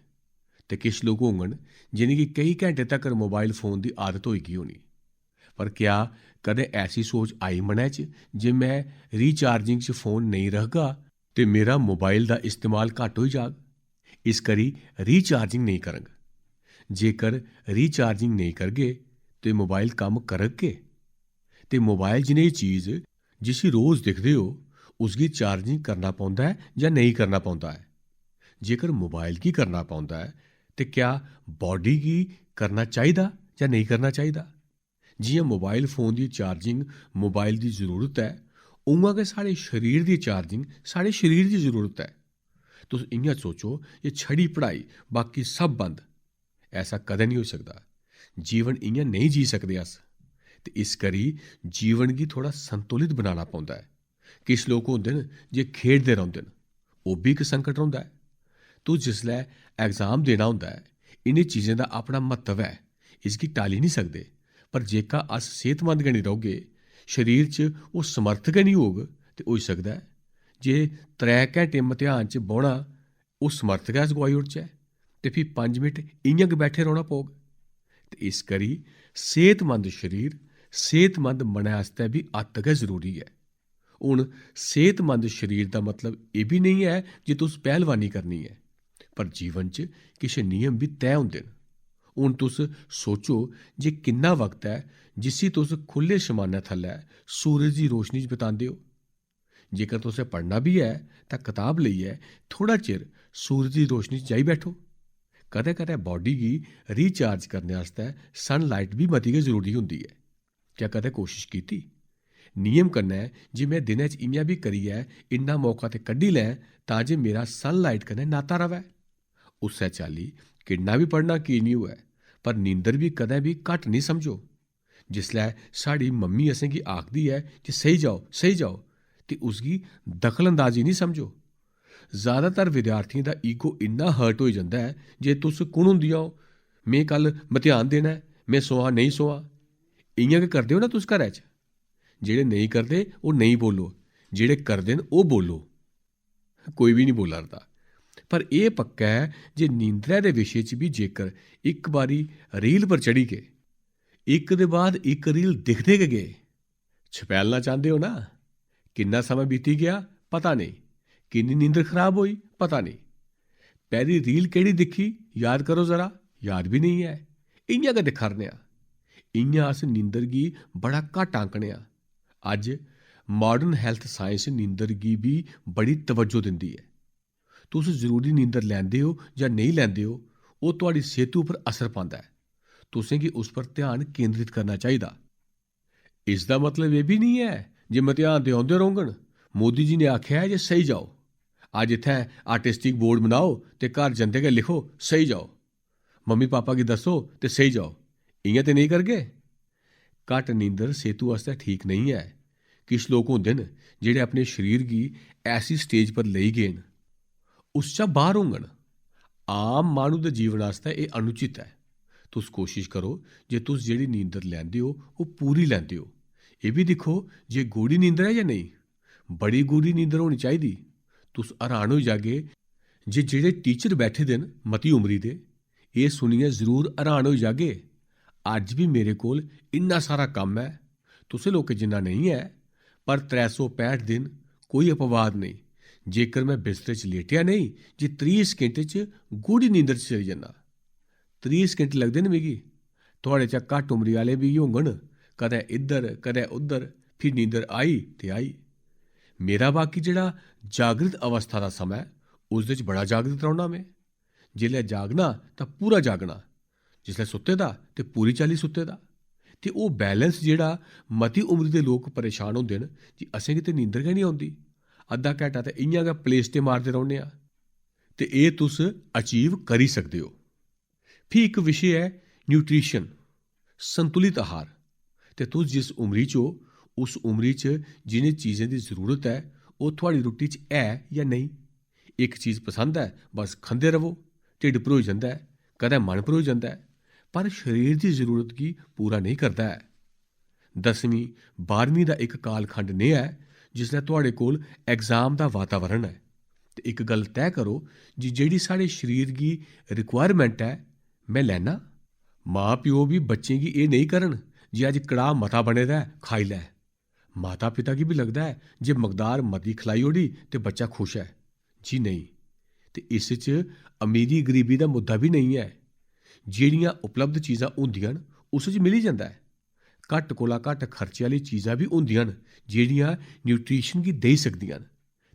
ते किश लोक होङन जिनेंगी केई घैंटे तगर मोबाइल फोन दी आदत होई गेई होनी। पर क्या कदें ऐसी सोच आई मनै च जे में रिचार्जिंग च फोन नेईं रखगा ते मेरा मोबाइल दा इस्तेमाल घट्ट होई जाग? इस करी रिचार्जिंग नेईं करङ। जेकर रिचार्जिंग नेईं करगे ते मोबाइल कम्म करग के? ते मोबाइल जनेही चीज जिसी रोज दिखदे ओ, उसगी चार्जिंग करना पौंदा ऐ जां नेईं करना पौंदा ऐ? जेकर मोबाइल गी करना पौंदा ऐ, ते क्या बॉडी गी करना चाहिदा जां नेईं करना चाहिदा? जि'यां मोबाइल फोन दी चार्जिंग मोबाइल दी जरूरत ऐ, उ'आं गै साढ़े शरीर दी चार्जिंग साढ़े शरीर दी जरूरत ऐ। तुस इ'यां सोचो जे छड़ी पढ़ाई, बाकी सब बंद। ऐसा कदें निं होई सकदा। जीवन इ'यां नेईं जी सकदे अस। ते इस करी जीवन गी थोह्ड़ा संतुलित बनाना पौंदा ऐ। किश लोक होंदे न जे खेढदे रौंह्दे न, ओह् बी इक संकट रौंह्दा ऐ। तुस जिसलै एग्जाम देना होंदा ऐ, इ'नें चीजें दा अपना म्हत्तव ऐ, इसगी टाली निं सकदे। पर जेका अस सेह्तमंद गै निं रौह्गे, शरीर च ओह् समर्थ गै निं होग, ते होई सकदा ऐ जे त्रै घैंटे मतेहान च बौह्ना, ओह् समर्थ गै अस गोआई ओड़चै ते फ्ही पंज मिंट इ'यां गै बैठे रौह्ना पौग। ते इस करी सेह्तमंद शरीर, सेह्तमंद मनै आस्तै बी अत्त गै जरूरी ऐ। हून सेह्तमंद शरीर दा मतलब एह् बी नेईं ऐ जे तुस पैह्लवानी करनी ऐ, पर जीवन च किश नियम बी तैऽ होंदे न। हून तुस सोचो जे किन्ना वक्त ऐ जिसी तुस खु'ल्ले शमानै थल्लै सूरज दी रोशनी च बितांदे ओ। जेकर तुसें पढ़ना बी ऐ, तां कताब लेइयै थोह्ड़ा चिर सूरज दी रोशनी च जाई बैठो। कदें-कदें बॉडी गी रिचार्ज करने आस्तै सनलाइट बी मती गै जरूरी होंदी ऐ। क्या कदें कोशश कीती नियम कन्नै जे में दिनै च इ'यां बी करियै इन्ना मौका ते कड्ढी लैं, तां जे मेरा सनलाइट कन्नै नाता र'वै? उस्सै चाल्ली किन्ना बी पढ़ना की निं होऐ, पर नींदर बी कदें बी घट्ट निं समझो। जिसलै साढ़ी मम्मी असेंगी आखदी ऐ जे सेई जाओ, सेई जाओ, ते उसगी दखलअंदाजी निं समझो। ज्यादातर विद्यार्थियें दा ईगो इन्ना हर्ट होई जंदा ऐ जे तुस कु'न होंदियां ओ? में कल मतेहान देना ऐ, में सोआं नेईं सोआं। इ'यां गै करदे ओ ना तुस घरै च? जेह्ड़े नेईं करदे, ओह् नेईं बोलो, जेह्ड़े करदे न, ओह् बोलो। कोई बी निं बोला 'रदा। पर एह् पक्का ऐ जे नींदरै दे विशे च बी जेकर इक बारी रील पर चढ़ी गे, इक दे बाद इक रील दिखदे गै गे, छपैलना चांह्दे ओ ना? किन्ना समां बीती गेआ, पता नेईं। किन्नी नींदर खराब होई, पता नेईं। पैह्ली रील केह्ड़ी दिक्खी, याद करो जरा, याद बी नेईं ऐ। इ'यां गै दिक्खा 'रने आं। इ'यां अस नींदर गी बड़ा घट्ट आंकने आं। अज्ज माडर्न हैल्थ साइंस नींदर गी बी बड़ी तवज्जो दिंदी ऐ। तुस जरूरी नींदर लैंदे ओ जां नेईं लैंदे ओ, ओह् तुआढ़ी सेह्तू उप्पर असर पांदा ऐ। तुसें गी उस पर ध्यान केंद्रित करना चाहिदा। इसदा मतलब एह् बी निं ऐ जे मतेहान ते औंदे रौह्ङन। मोदी जी ने आखेआ ऐ जे सेई जाओ। अज्ज इत्थै आर्टिस्टिक बोर्ड बनाओ ते घर जंदे गै लिखो, "सेई जाओ।" मम्मी पापा गी दस्सो ते सेई जाओ। इ'यां ते नेईं करगे? घट्ट नींदर सेह्तू आस्तै ठीक नेईं ऐ। किश लोक होंदे न जेह्ड़े अपने शरीर गी ऐसी स्टेज पर लेई गे न, उस चा बाह्र होङन। आम माह्नू दे जीवन आस्तै एह् अनुचित ऐ। तुस कोशश करो जे तुस जेह्ड़ी नींदर लैंदे ओ, ओह् पूरी लैंदे ओ। एह् बी दिक्खो जे गूढ़ी नींदर ऐ जां नेईं। बड़ी गूढ़ी नींदर होनी चाहिदी। तुस हैरान होई जागे जे जेह्ड़े टीचर बैठे दे न मती उमरी दे, एह् सुनियै जरूर हैरान होई जागे। अज्ज बी मेरे कोल इन्ना सारा कम्म ऐ, तुसें लोकें जिन्ना नेईं ऐ, पर त्रै सौ पैंह्ट दिन कोई अपवाद नेईं। जेकर में बिस्तरे च लेटेआ नेईं जे त्रीह् सकिंट च गूढ़ी नींदर च चली जन्ना। त्रीह् सकिंट लगदे न मिगी। थुआढ़े चा घट्ट उमरी आह्ले बी होङन, कदें इद्धर, कदें उद्धर, फ्ही नींदर आई ते आई। मेरा बाकी जेह्ड़ा जागृत अवस्था दा समां ऐ, उसदे च बड़ा जागृत रौह्ना में। जिसलै जागना तां पूरा जागना, जिसलै सुत्ते दा ते पूरी चाल्ली सुत्ते दा। ते ओह् बैलेंस जेह्ड़ा मती उमरी दे लोक परेशान होंदे न जे असेंगी ते नींदर गै निं औंदी, अद्धा घैंटा ते इ'यां गै प्लेस्टे मारदे रौह्ने आं। ते एह् तुस अचीव करी सकदे ओ। फ्ही इक विशे ऐ न्यूट्रिशन, संतुलित आहार। ते तुस जिस उमरी च ओ, उस उमरी च जि'नें चीजें दी जरूरत ऐ, ओह् थुआढ़ी रुट्टी च ऐ जां नेईं? इक चीज पसंद ऐ, बस खंदे र'वो, ढिड्ड भरोई जंदा ऐ, कदें मन भरोई जंदा ऐ, पर शरीर दी जरूरत गी पूरा नेईं करदा ऐ। दसमीं, बाह्रमीं दा इक कालखंड नेहा ऐ जिसलै थुआढ़े कोल एग्जाम दा वातावरण ऐ। ते इक गल्ल तैऽ करो जे जेह्ड़ी साढ़े शरीर गी रिक्वायरमेंट ऐ, में लैना। मां प्यो बी बच्चें गी एह् नेईं करन जे अज्ज कड़ाह् मता बने दा ऐ, खाई लै। माता पिता गी बी लगदा ऐ जे मकदार मती खलाई ओड़ी ते बच्चा खुश ऐ। जी नेईं। ते इस च अमीरी गरीबी दा मुद्दा बी नेईं ऐ। जेह्ड़ियां उपलब्ध चीजां होंदियां न, उस च मिली जंदा ऐ। घट्ट कोला घट्ट खर्चे आह्ली चीजां बी होंदियां न, जेह्ड़ियां न्यूट्रिशन गी देई सकदियां न।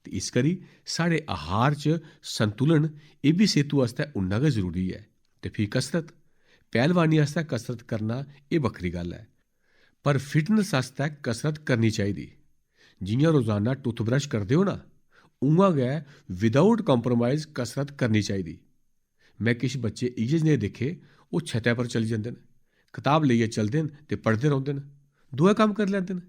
ते इस करी साढ़े आहार च संतुलन, एह् बी सेह्तू आस्तै उन्ना गै जरूरी ऐ। ते फ्ही कसरत, पैह्लवानी आस्तै कसरत करना, एह् बक्खरी गल्ल ऐ, पर फिटनेस आस्तै कसरत करनी चाहिदी। जि'यां रोजाना टूथब्रश करदे ओ ना, उ'आं गै विदाउट काम्प्रोमाइज कसरत करनी चाहिदी। में किश बच्चे इ'यै जनेह् दिक्खे, ओह् छतै पर चली जंदे न, कताब लेइयै चलदे न ते पढ़दे रौंह्दे न, दोऐ कम्म करी लैंदे न।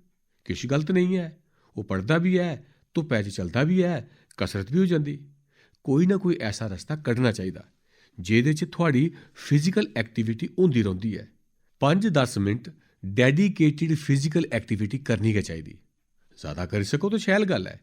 किश गलत नेईं ऐ, ओह् पढ़दा बी ऐ, धुप्पै च चलदा बी ऐ, कसरत बी होई जंदी। कोई ना कोई ऐसा रस्ता कड्ढना चाहिदा जेह्दे च थुआढ़ी फिजिकल एक्टिविटी होंदी रौंह्दी ऐ। पंज दस मिंट डेडिकेटेड फिजिकल एक्टिविटी करनी गै चाहिदी। ज्यादा करी सको ते शैल गल्ल ऐ।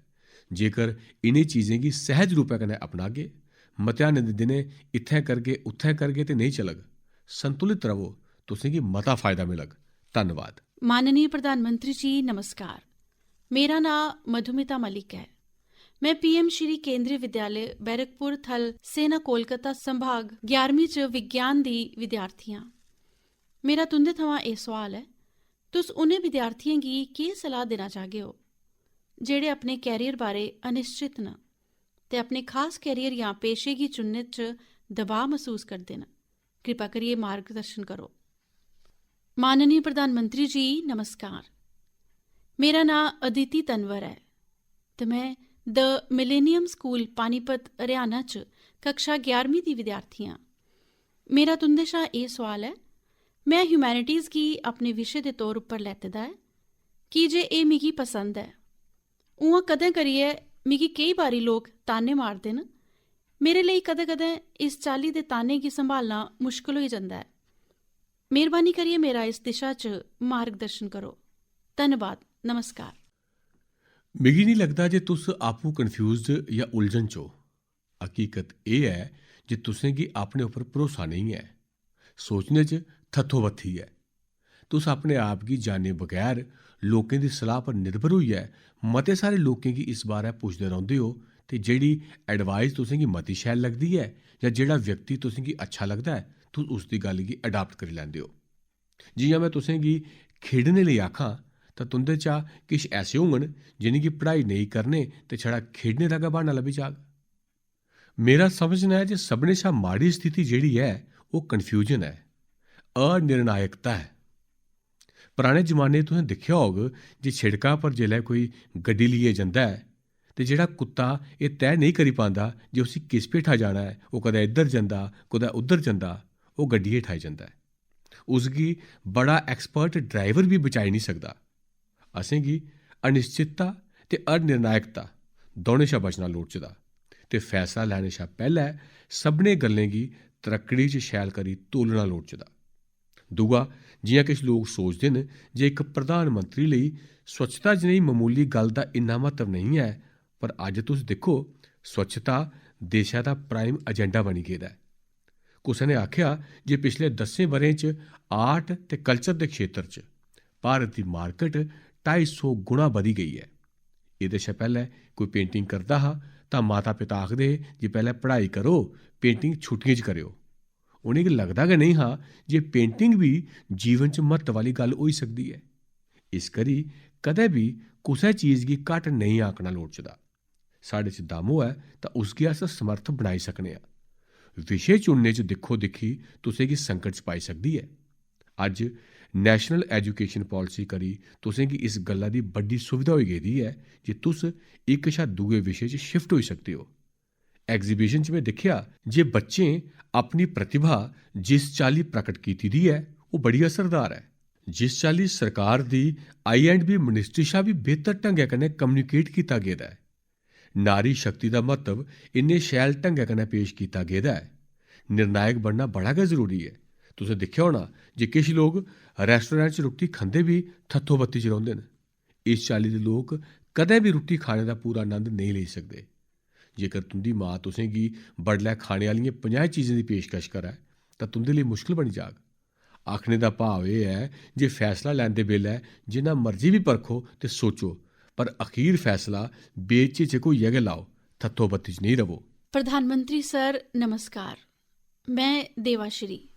जेकर इ'नें चीजें गी सैह्ज रूपै कन्नै अपनागे, मतेहानें दे दिनें इत्थें करगे, उत्थें करगे ते नेईं चलग। संतुलित रवो, तुसेंगी मता फायदा मिलग। धन्नवाद। माननीय प्रधानमंत्री जी, नमस्कार। मेरा नांऽ मधुमिता मलिक ऐ। में पीएम श्री केंद्रीय विद्यालय बैरकपुर थल सेना कोलकाता संभाग ग्यारहवीं च विज्ञान दी विद्यार्थी आं। मेरा तुं'दे थमां एह् सोआल ऐ, तुस उ'नें विद्यार्थियें गी केह् सलाह् देना चाह्गे ओ, जेह्ड़े अपने कैरियर बारै अनिश्चित न ते अपने खास कैरियर जां पेशे गी चुनने च दबाऽ मसूस करदे न? कृपा करियै मार्गदर्शन करो। माननीय प्रधानमंत्री जी, नमस्कार। मेरा नांऽ अदिति तनवर ऐ ते में the millennium school, Panipat, Haryana च कक्षा ग्यारहवीं दी विद्यार्थी आं। मेरा तुं'दे शा एह् सोआल ऐ, में ह्यूमैनिटीज़ गी अपने विशे दे तौर उप्पर लैते दा ऐ, की जे एह् मिगी पसंद ऐ। उ'आं कदें करियै मिगी केई बारी लोक ताने मारदे न। मेरे लेई कदें-कदें इस चाल्ली दे ताने गी संभालना मुश्कल होई जंदा ऐ। मेहरबानी करियै मेरा इस दिशा च मार्गदर्शन करो। धन्नवाद। नमस्कार। मिगी निं लगदा जे तुस आपूं कन्फ्यूज्ड जां उलझन च ओ। हकीकत एह् ऐ जे तुसें गी अपने उप्पर भरोसा नेईं ऐ। सोचने च थत्थोबत्थी ऐ। तुस अपने आप गी जाने बगैर लोकें दी सलाह् पर निर्भर होइयै मते सारे लोकें गी इस बारै पुछदे रौंह्दे ओ ते जेह्ड़ी एडवाइस तुसें गी मती शैल लगदी ऐ जां जेह्ड़ा व्यक्ति तुसें गी अच्छा लगदा ऐ, तुस उसदी गल्ल गी अडाप्ट करी लैंदे ओ। जि'यां में तुसें गी खेढने लेई आखां तां तुं'दे चा किश ऐसे होङन जि'नेंगी पढ़ाई नेईं करने ते छड़ा खेढने दा गै ब्हाना लब्भी जाग। मेरा समझना ऐ जे सभनें शा माड़ी स्थिति जेह्ड़ी ऐ, ओह् कन्फ्यूजन ऐ, अनिर्णायकता ऐ। पराने जमाने च तुसें दिक्खेआ होग जे शिड़का पर जेल्लै कोई गड्डी लेइयै जंदा ऐ ते जेह्ड़ा कुत्ता एह् तैऽ नेईं करी पांदा जे उसी किस भेठा जाना ऐ, ओह् कदै इद्धर जंदा, कुतै उद्धर जंदा, ओह् गड्डी हेठ आई जंदा ऐ। उसगी बड़ा एक्सपर्ट ड्राइवर बी बचाई निं सकदा। असेंगी अनिश्चितता ते अनिर्णायकता दौनें शा बचना लोड़चदा ते फैसला लैने शा पैह्लै सभनें गल्लें गी त्रक्कड़ी च शैल करी तोलना लोड़चदा। दूआ, जि'यां किश लोक सोचदे न जे इक प्रधानमंत्री लेई स्वच्छता जनेही ममूली गल्ल दा इन्ना म्हत्तव नेईं ऐ, पर अज्ज तुस दिक्खो, स्वच्छता देशै दा प्राइम एजेंडा बनी गेदा ऐ। कुसै ने आखेआ जे पिछले दस्सें ब'रें च आर्ट ते कल्चर दे क्षेत्र च भारत दी मार्केट ढाई सौ गुणा बधी गेई ऐ। एह्दे शा पैह्लै कोई पेंटिंग करदा हा तां माता-पिता आखदे हे जे पैह्लै पढ़ाई करो, पेंटिंग छुट्टियें च करेओ। उ'नेंगी लगदा गै नेईं हा जे पेंटिंग बी जीवन च म्हत्तव आह्ली गल्ल होई सकदी ऐ। इस करी कदें बी कुसै चीज गी घट्ट नेईं आंकना लोड़चदा। साढ़े च दम होऐ तां उसगी अस समर्थ बनाई सकने आं। विशे चुनने च दिक्खो दिक्खी तुसेंगी संकट च पाई सकदी ऐ। अज्ज नेशनल एजुकेशन पालिसी करी तुसेंगी इस गल्ला दी बड्डी सुविधा होई गेदी ऐ जे तुस इक शा दूए विशे च शिफ्ट होई सकदे ओ। एग्जीबिशन च में दिक्खेआ जे बच्चें अपनी प्रतिभा जिस चाल्ली प्रकट कीती दी ऐ, ओह् बड़ी असरदार ऐ। जिस चाल्ली सरकार दी आई एंड बी मिनिस्ट्री शा बी बेहतर ढंगै कन्नै कम्युनिकेट कीता गेदा ऐ, नारी शक्ति दा म्हत्तव इन्ने शैल ढंगै कन्नै पेश कीता गेदा ऐ। निर्णायक बनना बड़ा गै जरूरी ऐ। तुसें दिक्खेआ होना जे किश लोक रेस्टोरेंट च रुट्टी खंदे बी थत्थोबत्ती च रौंह्दे न। इस चाल्ली दे लोक कदें बी रुट्टी खाने दा पूरा आनंद नेईं लेई सकदे। जेकर तुं'दी मां तुसें गी बडलै खाने आह्लियें पंजाहें चीजें दी पेशकश करै, तां तुं'दे लेई मुश्कल बनी जाग। आखने दा भाव एह् ऐ जे फैसला लैंदे बेल्लै जिन्ना मर्जी बी परखो ते सोचो, पर अखीर फैसला बेझिझक होइयै गै लाओ, थत्थोबत्ती च नेईं र'वो। प्रधानमंत्री सर, नमस्कार। में देवाश्री।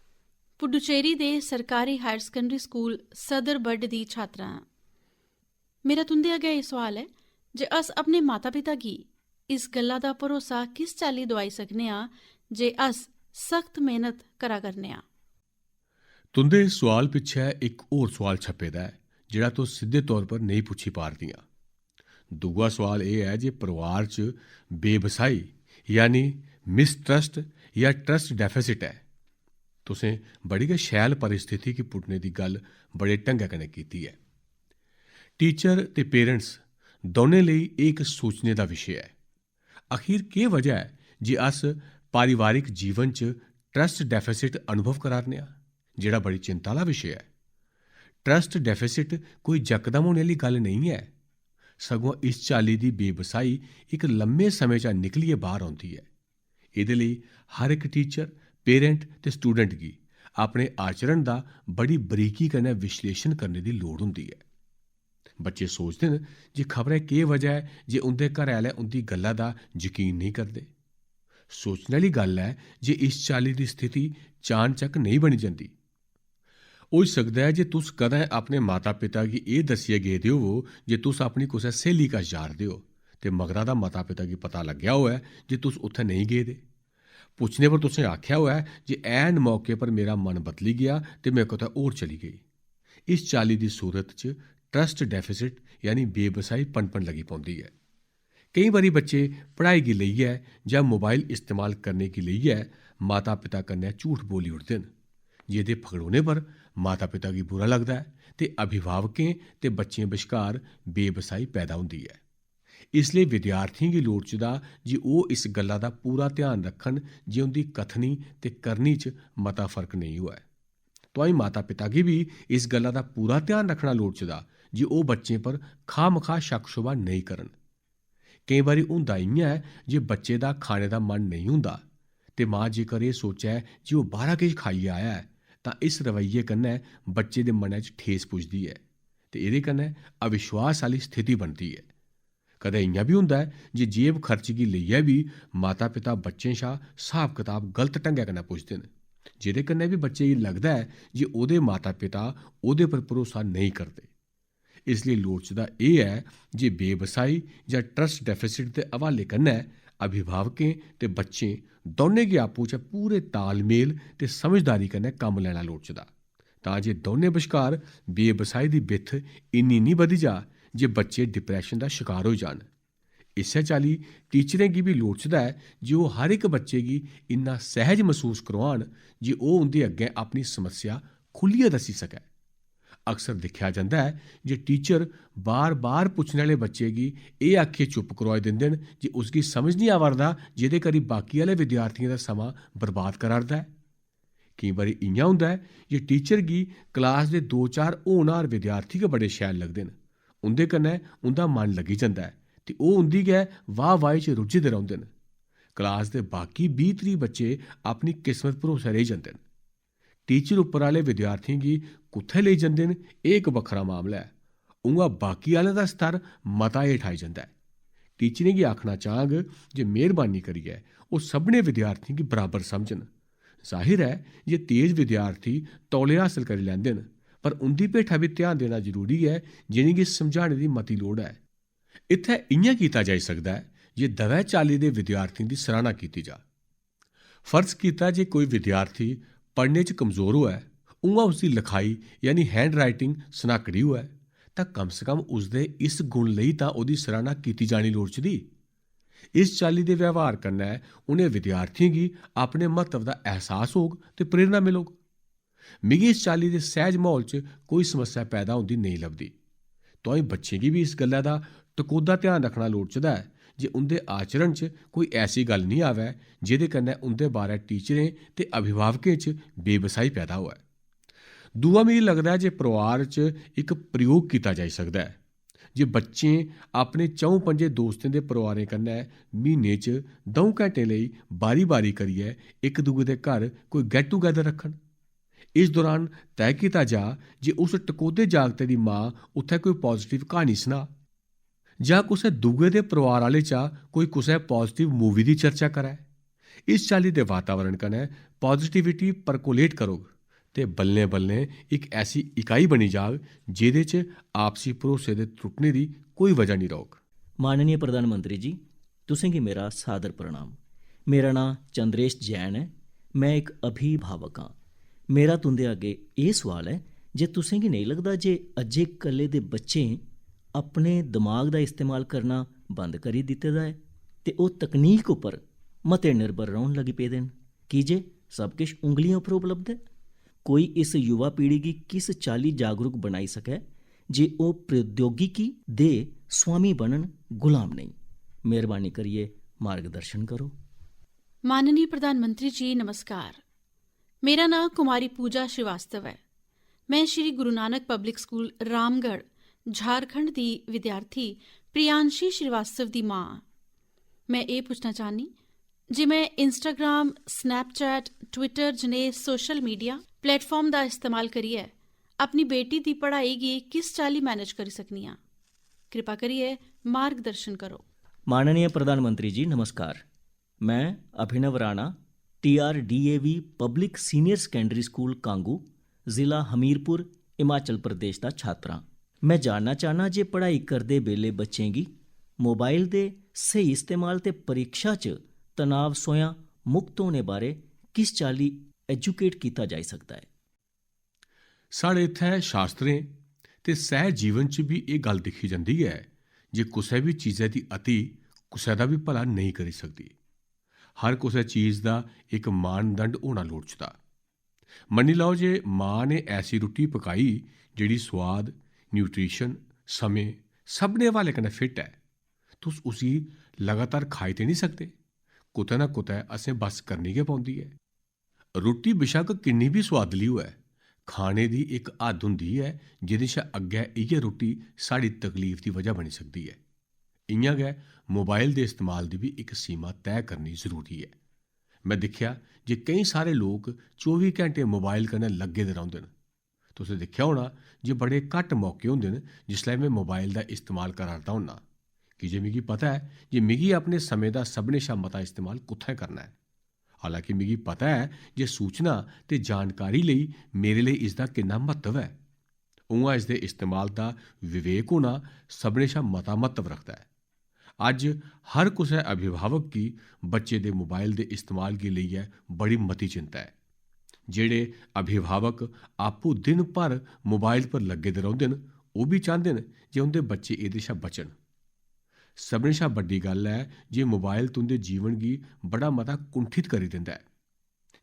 पुडुचेरी दे सरकारी हायर सकैंडरी स्कूल सदर बड्ड दी छात्रा आं। मेरा तुं'दे अग्गें एह् सोआल ऐ जे अस अपने माता-पिता गी इस गल्ला दा भरोसा किस चाल्ली दोआई सकने आं जे अस सख्त मेहनत करा करने आं? तुं'दे इस सोआल पिच्छै इक होर सोआल छप्पे दा ऐ, जेह्ड़ा तुस सिद्धे तौर पर नेईं पुच्छी पा'रदियां। दूआ सोआल एह् ऐ जे परोआर च बेबसाही, यानी मिसट्रस्ट जां ट्रस्ट डेफिसिट ऐ। तुसें बड़ी गै शैल परिस्थिति गी पुट्टने दी गल्ल बड़े ढंगै कन्नै कीती ऐ। टीचर ते पेरेंट्स दौनें लेई एह् इक सोचने दा विशे ऐ। आखिर केह् वजह ऐ जे अस पारिवारिक जीवन च ट्रस्ट डेफिसिट अनुभव करा'रने आं, जेह्ड़ा बड़ी चिंता आह्ला विशे ऐ। ट्रस्ट डेफिसिट कोई यकदम होने आह्ली गल्ल नेईं ऐ, सगुआं इस चाल्ली दी बेबसाही इक लम्मे समें चा निकलियै बाह्र औंदी ऐ। एह्दे लेई हर इक टीचर, पेरेंट ते स्टूडेंट गी अपने आचरण दा बड़ी बरीकी कन्नै विश्लेशन करने दी लोड़ होंदी ऐ। बच्चे सोचदे न जे खबरै केह् वजह ऐ जे उं'दे घरै आह्ले उं'दी गल्ला दा यकीन नेईं करदे। सोचने आह्ली गल्ल ऐ जे इस चाल्ली दी स्थिति चानचक्क नेईं बनी जंदी। होई सकदा ऐ जे तुस कदें अपने माता-पिता गी एह् दस्सियै गेदे होवो जे तुस अपनी कुसै स्हेली कश जा'रदे ओ ते मगरा दा माता-पिता गी पता लग्गेआ होऐ जे तुस उत्थै नेईं गेदे। पुच्छने पर तुसें आखेआ होऐ जे ऐन मौके पर मेरा मन बदली गेआ ते में कुतै होर चली गेई। इस चाल्ली दी सूरत च ट्रस्ट डेफिसिट यानी बेबसाही पनपन लगी पौंदी ऐ। केईं बारी बच्चे पढ़ाई गी लेइयै जां मोबाइल इस्तेमाल करने गी लेइयै माता-पिता कन्नै झूठ बोली ओड़दे न, जेह्दे फगड़ोने पर माता-पिता गी बुरा लगदा ऐ ते अभिभावकें ते बच्चें बश्कार बेबसाही पैदा होंदी ऐ। इसलेई विद्यार्थियें गी लोड़चदा जे ओह् इस गल्ला दा पूरा ध्यान रक्खन जे उं'दी कथनी ते करनी च मता फर्क नेईं होऐ। तोआईं माता-पिता गी बी इस गल्ला दा पूरा ध्यान रक्खना लोड़चदा जे ओह् बच्चें पर खामखा शक्क-शुबा नेईं करन। केईं बारी होंदा इ'यां ऐ जे बच्चे दा खाने दा मन नेईं होंदा ते मां जेकर एह् सोचै जे ओह् बाह्रा किश खाइयै आया ऐ, तां इस रवैये कन्नै बच्चे दे मनै च ठेस पुजदी ऐ ते एह्दे कन्नै अविश्वास आह्ली स्थिति बनदी ऐ। कदें इ'यां बी होंदा ऐ जे जेब खर्च गी लेइयै बी माता-पिता बच्चें शा स्हाब-कताब गलत ढंगै कन्नै पुछदे न, जेह्दे कन्नै बी बच्चे गी लगदा ऐ जे ओह्दे माता-पिता ओह्दे पर भरोसा नेईं करदे। इसलेई लोड़चदा एह् ऐ जे बेबसाही जां ट्रस्ट डेफिसिट दे हवाले कन्नै अभिभावकें ते बच्चें दौनें गी आपूं च पूरे तालमेल ते समझदारी कन्नै कम्म लैना लोड़चदा, तां जे दौनें बश्कार बेबसाही दी बित्थ इन्नी निं बधी जा जे बच्चे डिप्रैशन दा शकार होई जान। इस्सै चाल्ली टीचरें गी बी लोड़चदा ऐ जे ओह् हर इक बच्चे गी इन्ना सैह्ज मसूस करोआन जे ओह् उं'दे अग्गें अपनी समस्या खु'ल्लियै दस्सी सकै। अक्सर दिक्खेआ जंदा ऐ जे टीचर बार-बार पुच्छने आह्ले बच्चे गी एह् आखियै चुप्प करोआई दिंदे न जे उसगी समझ निं आवा 'रदा, जेह्दे करी बाकी आह्ले विद्यार्थियें दा समां बर्बाद करा 'रदा ऐ। केईं बारी इ'यां होंदा ऐ जे टीचर गी क्लास दे दो चार होनहार विद्यार्थी गै बड़े शैल लगदे न, उं'दे कन्नै उं'दा मन लग्गी जंदा ऐ ते ओह् उं'दी गै वाह-वाही च रुज्झे दे रौंह्दे न। क्लास दे बाकी बीह् त्रीह् बच्चे अपनी किस्मत भरोसै रेही जंदे न। टीचर उप्पर आह्ले विद्यार्थियें गी कुत्थै लेई जंदे न, एह् इक बक्खरा मामला ऐ। उ'आं बाकी आह्लें दा स्तर मता हेठ आई जंदा ऐ। टीचरें गी आखना चाह्ङ जे मेह्रबानी करियै ओह् सभनें विद्यार्थियें गी बराबर समझन। जाहिर ऐ जे तेज विद्यार्थी तौले हासल करी लैंदे न, पर उं'दी भेठा बी ध्यान देना जरूरी ऐ जि'नेंगी समझाने दी मती लोड़ ऐ। इत्थै इ'यां कीता जाई सकदा ऐ जे दवै चाल्ली दे विद्यार्थियें दी सराह्ना कीती जा। फर्ज कीता जे कोई विद्यार्थी पढ़ने च कमजोर होऐ, उ'आं उसदी लखाई यानी हैंड राइटिंग सन्हाकड़ी होऐ, तां कम से कम उसदे इस गुण लेई तां ओह्दी सराह्ना कीती जानी लोड़चदी। इस चाल्ली दे व्यवहार कन्नै उ'नें विद्यार्थियें गी अपने म्हत्तव दा एहसास होग ते प्रेरणा मिलग। मिगी इस चाल्ली दे सैह्ज म्हौल च कोई समस्या पैदा होंदी नेईं लभदी। तोआईं बच्चें गी बी इस गल्लै दा टकोह्दा ध्यान रक्खना लोड़चदा ऐ जे उं'दे आचरण च कोई ऐसी गल्ल निं आवै जेह्दे कन्नै उं'दे बारै टीचरें ते अभिभावकें च बेबसाही पैदा होऐ। दूआ, मिगी लगदा ऐ जे परोआर च इक प्रयोग कीता जाई सकदा ऐ जे बच्चें अपने च'ऊं पं'जें दोस्तें दे परोआरें कन्नै म्हीने च द'ऊं घैंटें लेई बारी-बारी करियै इक दुए दे घर कोई गेट टूगेदर रक्खन। इस दौरान तय कीता जा जे उस टकोह्दे जागतै दी मां उत्थै कोई पाजिटिव क्हानी सनाऽ जां कुसै दुए दे परोआर आह्ले चा कोई कुसै पाजिटिव मूवी दी चर्चा करै। इस चाल्ली दे वातावरण कन्नै पाजिटिविटी परकोलेट करग, ते बल्लें-बल्लें इक ऐसी इकाई बनी जाग जेह्दे च आपसी भरोसे दे त्रुट्टने दी कोई वजह निं रौह्ग। माननीय प्रधानमंत्री जी, तुसें गी मेरा सादर प्रणाम। मेरा नांऽ चंद्रेश जैन ऐ। में इक अभिभावक आं। मेरा तुं'दे अग्गें एह् सोआल ऐ जे तुसें गी नेईं लगदा जे अज्जै कल्लै दे बच्चें अपने दमाग दा इस्तेमाल करना बंद करी दित्ते दा ऐ ते ओह् तकनीक उप्पर मते निर्भर रौह्न लगी पेदे न, की जे सब किश उंगलियें उप्पर उपलब्ध ऐ? कोई इस युवा पीढ़ी गी किस चाल्ली जागरूक बनाई सकै जे ओह् प्रौद्योगिकी दे स्वामी बनन, गुलाम नेईं? मेहरबानी करियै मार्गदर्शन करो। माननीय प्रधानमंत्री जी, नमस्कार। मेरा नांऽ कुमारी पूजा श्रीवास्तव ऐ। में श्री गुरु नानक पब्लिक स्कूल रामगढ़, झारखंड दी विद्यार्थी प्रियांशी श्रीवास्तव दी मां आं। में एह् पुच्छना चाह्न्नी जे में Instagram, Snapchat, Twitter जनेह् सोशल मीडिया प्लेटफार्म दा इस्तेमाल करियै अपनी बेटी दी पढ़ाई गी किस चाल्ली मैनेज करी सकनी आं। कृपा करियै मार्गदर्शन करो। माननीय प्रधानमंत्री जी, नमस्कार। में अभिनव Rana, T R D A V Public Senior Secondary School Kangu, जिला हमीरपुर, हिमाचल प्रदेश दा छात्र आं। में जानना चाह्न्नां जे पढ़ाई करदे बेल्लै बच्चें गी मोबाइल दे स्हेई इस्तेमाल ते परीक्षा च तनाव सोयां मुक्त होने बारै किस चाल्ली एजुकेट कीता जाई सकदा ऐ। साढ़े इत्थै शास्त्रें ते सैह् जीवन च बी एह् गल्ल दिक्खी जंदी ऐ जे कुसै बी चीजै दी अति कुसै दा बी भला नेईं करी सकदी। हर कुसै चीज दा इक मानदंड होना लोड़चदा। मन्नी लैओ जे मां ने ऐसी रुट्टी पकाई जेह्ड़ी सोआद, न्यूट्रिशन, समें, सभनें हवाले कन्नै फिट ऐ। तुस उसी लगातार खाई ते निं सकदे। कुतै ना कुतै असें बस करनी गै पौंदी ऐ। रुट्टी बेशक्क किन्नी बी सोआदली होऐ, खाने दी इक हद्द होंदी ऐ जेह्दे शा अग्गें इ'यै रुट्टी साढ़ी तकलीफ दी वजह बनी सकदी ऐ। इ'यां गै मोबाइल दे इस्तेमाल दी बी इक सीमा तैऽ करनी जरूरी ऐ। में दिक्खेआ जे केईं सारे लोक चौबी घैंटे मोबाइल कन्नै लग्गे दे रौंह्दे न। तुसें दिक्खेआ होना जे बड़े घट्ट मौके होंदे न जिसलै में मोबाइल दा इस्तेमाल करा 'रदा होन्नां, की जे मिगी पता ऐ जे मिगी अपने समें दा सभनें शा मता इस्तेमाल कुत्थै करना ऐ। हालांकि मिगी पता ऐ जे सूचना ते जानकारी लेई मेरे लेई इसदा किन्ना म्हत्तव ऐ, उ'आं इसदे इस्तेमाल दा विवेक होना सभनें शा मता म्हत्तव रखदा ऐ। अज्ज हर कुसै अभिभावक गी बच्चे दे मोबाइल दे इस्तेमाल गी लेइयै बड़ी मती चिंता ऐ। जेह्ड़े अभिभावक आपूं दिन भर मोबाइल पर लग्गे दे रौंह्दे न, ओह् बी चांह्दे न जे उं'दे बच्चे एह्दे शा बचन। सभनें शा बड्डी गल्ल ऐ जे मोबाइल तुं'दे जीवन गी बड़ा मता कुंठित करी दिंदा ऐ।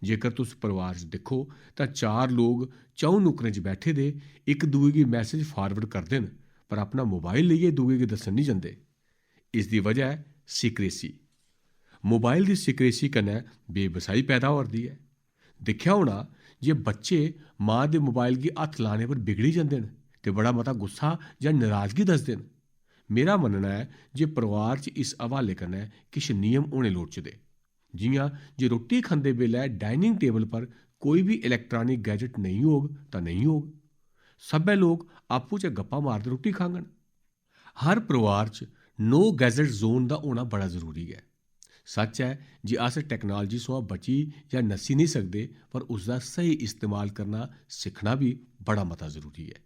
जेकर तुस परोआर च दिक्खो तां चार लोक च'ऊं नुक्करें च बैठे दे इक दूए गी मैसेज फारवर्ड करदे न, पर अपना मोबाइल लेइयै दूए गी दस्सन निं जंदे। इसदी वजह ऐ सीक्रेसी। मोबाइल दी सीक्रेसी कन्नै बेबसाही पैदा होआ 'रदी ऐ। दिक्खेआ होना जे बच्चे मां दे मोबाइल गी हत्थ लाने पर बिगड़ी जंदे न ते बड़ा मता गुस्सा जां नराजगी दसदे न। मेरा मन्नना ऐ जे परोआर च इस हवाले कन्नै किश नियम होने लोड़चदे, जि'यां जे रुट्टी खंदे बेल्लै डाइनिंग टेबल पर कोई बी इलैक्ट्रॉनिक गैजेट नेईं होग तां नेईं होग। सब्भै लोक आपूं चै गप्पां मारदे रुट्टी खाङन। हर परोआर च नो गैजेट जोन दा होना बड़ा जरूरी ऐ। सच्च ऐ जे अस टैक्नालजी सोआं बची जां नस्सी नेईं सकदे, पर उसदा स्हेई इस्तेमाल करना सिक्खना बी बड़ा मता जरूरी ऐ।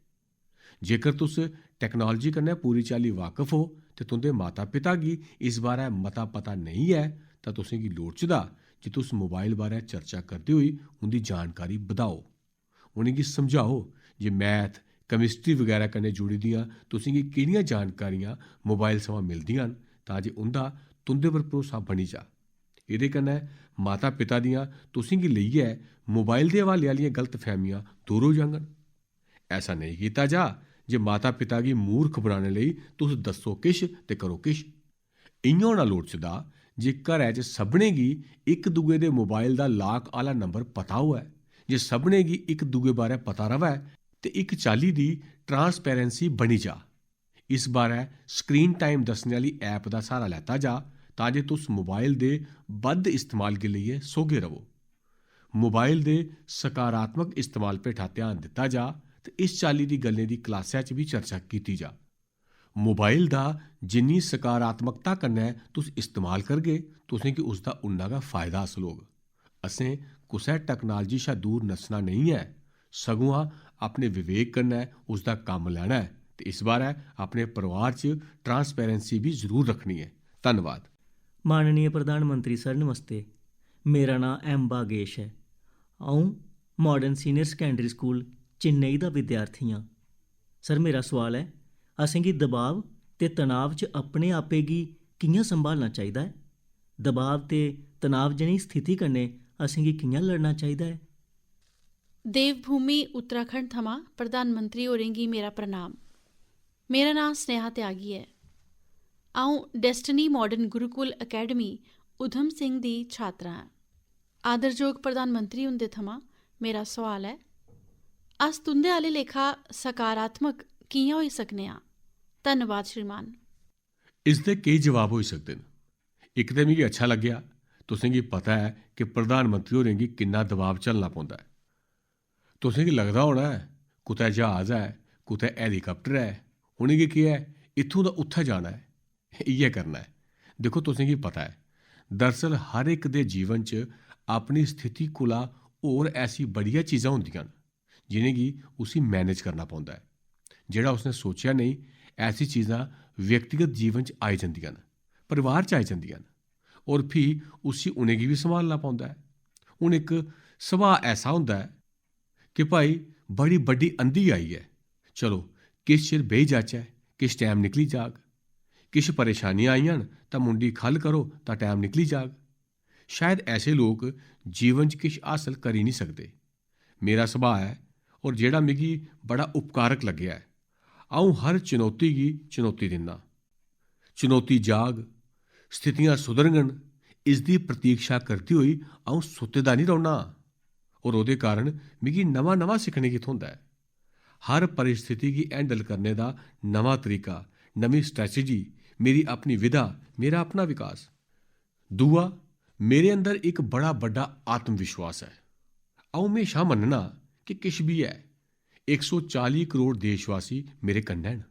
जेकर तुस टैक्नालजी कन्नै पूरी चाल्ली वाकफ ओ ते तुं'दे माता-पिता गी इस बारै मता पता नेईं ऐ, तां तुसें गी लोड़चदा जे तुस मोबाइल बारै चर्चा करदे होई उं'दी जानकारी बधाओ। उ'नेंगी समझाओ जे मैथ, कैमिस्ट्री बगैरा कन्नै जुड़ी दियां तुसें गी केह्ड़ियां जानकारियां मोबाइल थमां मिलदियां न, तां जे उं'दा तुं'दे पर भरोसा बनी जा। एह्दे कन्नै माता-पिता दियां तुसें गी लेइयै मोबाइल दे हवाले आह्लियां गलतफैह्मियां दूर होई जाङन। ऐसा नेईं कीता जा जे माता-पिता गी मूर्ख बनाने लेई तुस दस्सो किश ते करो किश। इ'यां होना लोड़चदा जे घरै च सभनें गी इक दूए दे मोबाइल दा लाक आह्ला नंबर पता होऐ, जे सभनें गी इक दूए बारै पता र'वै ते इक चाल्ली दी ट्रांसपेरेंसी बनी जा। इस बारै स्क्रीन टाइम दस्सने आह्ली ऐप दा स्हारा लैता जा तां जे तुस मोबाइल दे बद्ध इस्तेमाल गी लेइयै सोह्गे र'वो। मोबाइल दे सकारात्मक इस्तेमाल भेठा ध्यान दित्ता जा ते इस चाल्ली दी गल्लें दी क्लासै च बी चर्चा कीती जा। मोबाइल दा जिन्नी सकारात्मकता कन्नै तुस इस्तेमाल करगे, तुसें गी उसदा उन्ना गै फायदा हासल होग। असें कुसै टैक्नालजी शा दूर नस्सना नेईं ऐ। सगुआं अपने विवेक कन्नै उसदा कम्म लैना ऐ ते इस बारै अपने परोआर च ट्रांसपेरेंसी बी जरूर रक्खनी ऐ। धन्नवाद। माननीय प्रधानमंत्री सर, नमस्ते। मेरा नांऽ एम भागेश ऐ। अ'ऊं modern senior secondary school Chennai दा विद्यार्थी आं। सर, मेरा सोआल ऐ, असेंगी दबाव ते तनाव च अपने आपै गी कि'यां संभालना चाहिदा ऐ? दबाव ते तनाव जनेही स्थिति कन्नै असेंगी कि'यां लड़ना चाहिदा ऐ? देवभूमि उत्तराखंड थमां प्रधानमंत्री होरें गी मेरा प्रणाम। मेरा नांऽ स्नेहा त्यागी ऐ। अ'ऊं destiny modern Gurukul academy Udham Singh दी छात्रा आं। आदरजोग प्रधानमंत्री हुंदे थमां मेरा सोआल ऐ, अस तुं'दे आह्ले लेखा सकारात्मक कि'यां होई सकने आं? धन्नवाद श्रीमान। इसदे केई जवाब होई सकदे न। इक ते मिगी अच्छा लग्गेआ, तुसें गी पता ऐ कि प्रधानमंत्री होरें गी किन्ना दबाव झल्लना पौंदा ऐ। तुसें गी लगदा होना ऐ, कुतै ज्हाज ऐ, कुतै हैलीकाप्टर ऐ, उ'नेंगी केह् ऐ, इत्थूं दा उत्थै जाना ऐ, इ'यै करना ऐ। दिक्खो, तुसें गी पता ऐ, दरअसल हर इक दे जीवन च अपनी स्थिति कोला होर ऐसी बड़ियां चीजां होंदियां न, जि'नेंगी उसी मैनेज करना पौंदा ऐ। जेह्ड़ा उसने सोचेआ नेईं, ऐसी चीजां व्यक्तिगत जीवन च आई जंदियां न, परिवार च आई जंदियां न, और फ्ही उसी उ'नेंगी बी संभालना पौंदा ऐ। हून इक सुभाऽ ऐसा होंदा ऐ कि भाई, बड़ी बड्डी अंधी आई ऐ, चलो, किश चिर बेही जाचै, किश टैम निकली जाग। किश परेशानियां आइयां न तां मुंडी ख'ल्ल करो तां टैम निकली जाग। शायद ऐसे लोक जीवन च किश हासल करी निं सकदे। मेरा सुभाऽ ऐ, और जेह्ड़ा मिगी बड़ा उपकारक लग्गेआ ऐ, अ'ऊं हर चुनौती गी चुनौती दिन्ना। चुनौती जाग, स्थितियां सुधरङन, इसदी प्रतीक्षा करदे होई अ'ऊं सुत्ते दा निं रौह्न्ना। और ओह्दे कारण मिगी नमां-नमां सिक्खने गी थ्होंदा ऐ। हर परिस्थिति गी हैंडल करने दा नमां तरीका, नमीं स्ट्रैटेजी, मेरी अपनी विधा, मेरा अपना विकास। दूआ, मेरे अंदर इक बड़ा बड्डा आत्मविश्वास ऐ। अ'ऊं म्हेशा मन्नना कि किश बी ऐ, इक सौ चाली करोड़ देशवासी मेरे कन्नै न।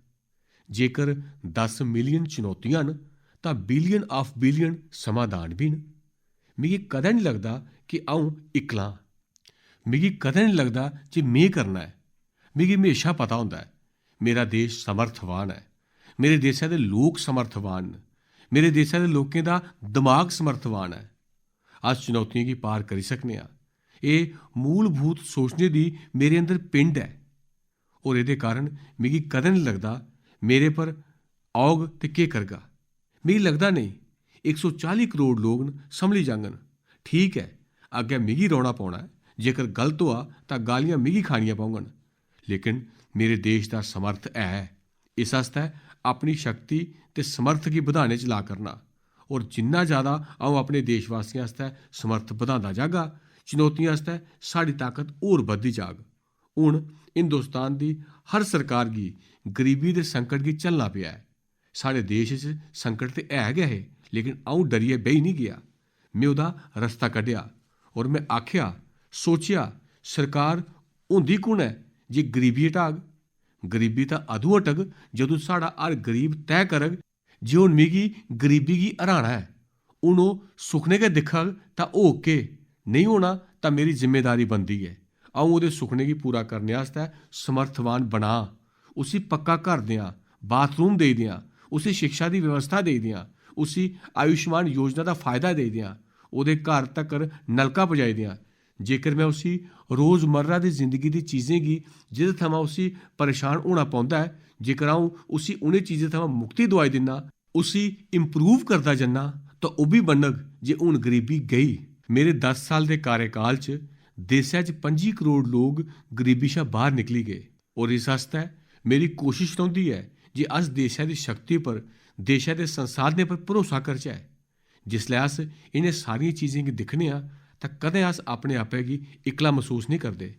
जेकर दस मिलियन चुनौतियां न, तां बिलियन ऑफ बिलियन समाधान बी न। मिगी कदें निं लगदा कि अ'ऊं इक्कला आं। मिगी कदें निं लगदा जे में करना ऐ। मिगी म्हेशा पता होंदा ऐ, मेरा देश समर्थवान ऐ। मेरे देसै दे लोक समर्थवान न। मेरे देसै दे लोकें दा दमाग समर्थवान ऐ। अस चुनौतियें गी पार करी सकने आं। एह् मूलभूत सोचने दी मेरे अंदर पिंड ऐ। और एह्दे कारण मिगी कदें निं लगदा मेरे पर औग ते केह् करगा। मिगी लगदा नेईं, इक सौ चाली करोड़ लोक न, संभली जाङन। ठीक ऐ, अग्गें मिगी रौह्ना पौना ऐ। जेकर गलत होआ तां गालियां मिगी खानियां पौङन। लेकिन मेरे देश दा समर्थ ऐ। इस आस्तै अपनी शक्ति ते समर्थ गी बधाने च ला करना। और जिन्ना ज्यादा अ'ऊं अपने देशवासियें आस्तै समर्थ बधांदा जागा, चुनौतियें आस्तै साढ़ी ताकत होर बधदी जाग। हून हिंदुस्तान दी हर सरकार गी गरीबी दे संकट गी झल्लना पेआ ऐ। साढ़े देश च संकट ते है गै हे, लेकिन अ'ऊं डरियै बेही निं गेआ। में ओह्दा रस्ता कड्ढेआ और में आखेआ, सोचेआ, सरकार होंदी कु'न ऐ जे गरीबी हटाग? गरीबी तां अदूं हटग जदूं साढ़ा हर गरीब तय करग जे हून मिगी गरीबी गी हराना ऐ। हून ओह् सुखने गै दिक्खग तां होग केह्? नेईं होना तां मेरी जिम्मेदारी बनदी ऐ। अ'ऊं ओह्दे सुखने गी पूरा करने आस्तै समर्थवान बनां, उसी पक्का घर देआं, बाथरूम देई देआं, उसी शिक्षा दी व्यवस्था देई देआं, उसी आयुष्मान योजना दा फायदा देई देआं, ओह्दे घर तक्कर नलका पजाई देआं। जेकर में उसी रोजमर्रा दी जिंदगी दी चीजें गी, जेह्दे थमां उसी परेशान होना पौंदा ऐ, जेकर अ'ऊं उसी उ'नें चीजें थमां मुक्ति दोआई दिन्ना, उसी इम्प्रूव करदा जन्ना, तां ओह् बी मन्नग जे हून गरीबी गेई। मेरे दस साल दे कार्यकाल च देसै च पंजी करोड़ लोक गरीबी शा बाह्र निकली गे। और इस आस्तै मेरी कोशश रौंह्दी ऐ जे अस देसै दी शक्ति पर, देसै दे संसाधनें पर भरोसा करचै। जिसलै अस इ'नें सारियें चीजें गी दिक्खने आं, तां कदें अस अपने आपै गी इक्कला मसूस नेईं करदे।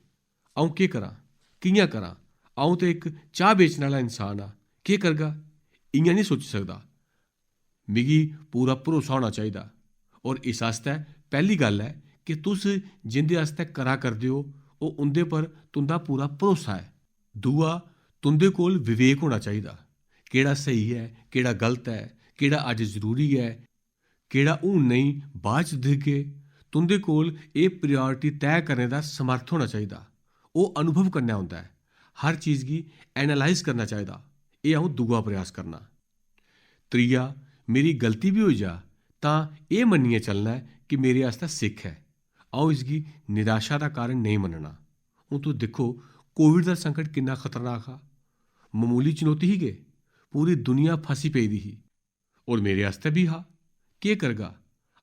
अ'ऊं केह् करां? कि'यां करां? अ'ऊं ते इक चाह् बेचने आह्ला इंसान आं। केह् करगा? इ'यां नेईं सोची सकदा। मिगी पूरा भरोसा होना चाहिदा। और इस आस्तै पैह्ली गल्ल ऐ कि तुस जिं'दे आस्तै करा करदे ओ, ओह् उं'दे पर तुं'दा पूरा भरोसा ऐ। दूआ, तुं'दे कोल विवेक होना चाहिदा। केह्ड़ा स्हेई ऐ, केह्ड़ा गलत ऐ, केह्ड़ा अज्ज जरूरी ऐ, केह्ड़ा हून नेईं, बाद च दिखगे। तुं'दे कोल एह् प्रायोरिटी तय करने दा समर्थ होना चाहिदा। ओह् अनुभव कन्नै औंदा ऐ। हर चीज गी एनालाइज करना चाहिदा। एह् अ'ऊं दूआ प्रयास करना। त्रीया, मेरी गलती बी होई जा तां एह् मन्नियै चलना ऐ कि मेरे आस्तै सिक्ख ऐ। अ'ऊं इसगी निराशा दा कारण नेईं मन्नना। हून तुस दिक्खो, कोविड दा संकट किन्ना खतरनाक हा। ममूली चुनौती ही के? पूरी दुनिया फसी पेदी ही। और मेरे आस्तै बी हा। केह् करगा?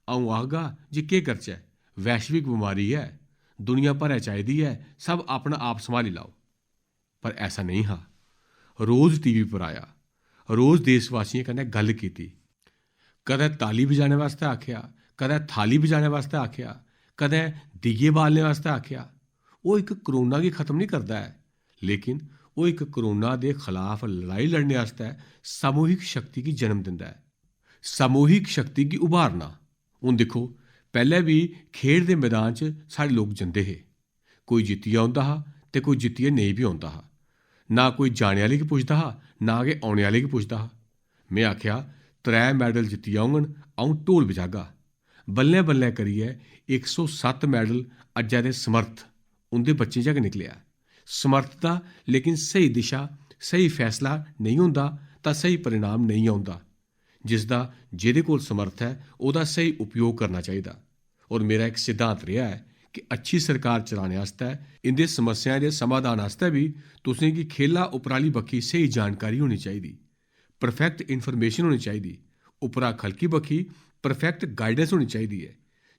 अ'ऊं आखगा जे केह् करचै? वैश्विक बमारी ऐ, दुनिया भरै च आई दी ऐ, सब अपना आप संभाली लैओ। पर ऐसा नेईं हा। रोज टीवी पर आया, रोज देशवासियें कन्नै गल्ल कीती। कदें ताली बजाने आस्तै आखेआ, कदें थाली बजाने आस्तै आखेआ, कदें दीये बालने आस्तै आखेआ। ओह् इक कोरोना गी खत्म नेईं करदा ऐ, लेकिन ओह् इक कोरोना दे खलाफ लड़ाई लड़ने आस्तै सामूहिक शक्ति गी जन्म दिंदा ऐ। सामूहिक शक्ति गी उभारना। हून दिक्खो, पैह्लें बी खेड दे मैदान च साढ़े लोक जंदे हे। कोई जित्तियै औंदा हा ते कोई जित्तियै नेईं बी औंदा हा। ना कोई जाने आह्ले गी पुछदा हा, ना गै औने आह्ले गी पुछदा हा। में आखेआ, "त्रै मैडल जित्तियै औङन, अ'ऊं ढोल बजागा।" बल्लें-बल्लें करियै इक सौ सत्त मैडल अज्जै दे समर्थ उं'दे बच्चें चा गै निकलेआ। समर्थ दा लेकिन स्हेई दिशा, स्हेई फैसला नेईं होंदा तां स्हेई परिणाम नेईं औंदा। जिसदा जेह्दे कोल समर्थ ऐ, ओह्दा स्हेई उपयोग करना चाहिदा। और मेरा इक सिद्धांत रेहा ऐ कि अच्छी सरकार चलाने आस्तै, इं'दे समस्याएं दे समाधान आस्तै बी तुसें गी खेला उप्पराली बक्खी स्हेई जानकारी होनी चाहिदी, परफेक्ट इन्फॉर्मेशन होनी चाहिदी, उप्परा खलकी बक्खी परफेक्ट गाइडेंस होनी चाहिदी ऐ।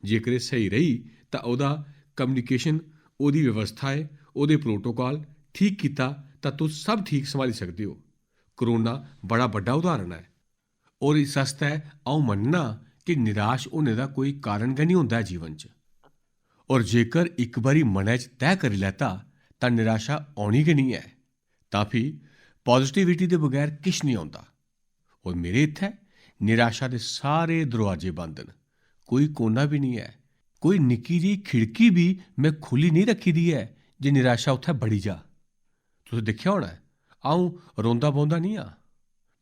जेकर एह् स्हेई रेही तां ओह्दा कम्युनिकेशन, ओह्दी व्यवस्था ऐ, ओह्दे प्रोटोकॉल ठीक कीता तां तुस सब ठीक संभाली सकदे ओ। कोरोना बड़ा बड्डा उदाहरण ऐ। और इस आस्तै अ'ऊं मन्नना कि निराश होने दा कोई कारण गै निं होंदा ऐ जीवन च। और जेकर इक बारी मनै च तैऽ करी लैता तां निराशा औनी गै निं ऐ। तां फ्ही पॉजिटिविटी दे बगैर किश निं औंदा। और मेरे इत्थै निराशा दे सारे दरोआजे बंद न। कोई कोना बी निं ऐ, कोई निक्की जेही खिड़की बी में खु'ल्ली निं रक्खी दी ऐ जे निराशा उत्थै बड़ी जा। तुसें दिक्खेआ होना ऐ, अ'ऊं रोंदा बौंह्दा निं आं।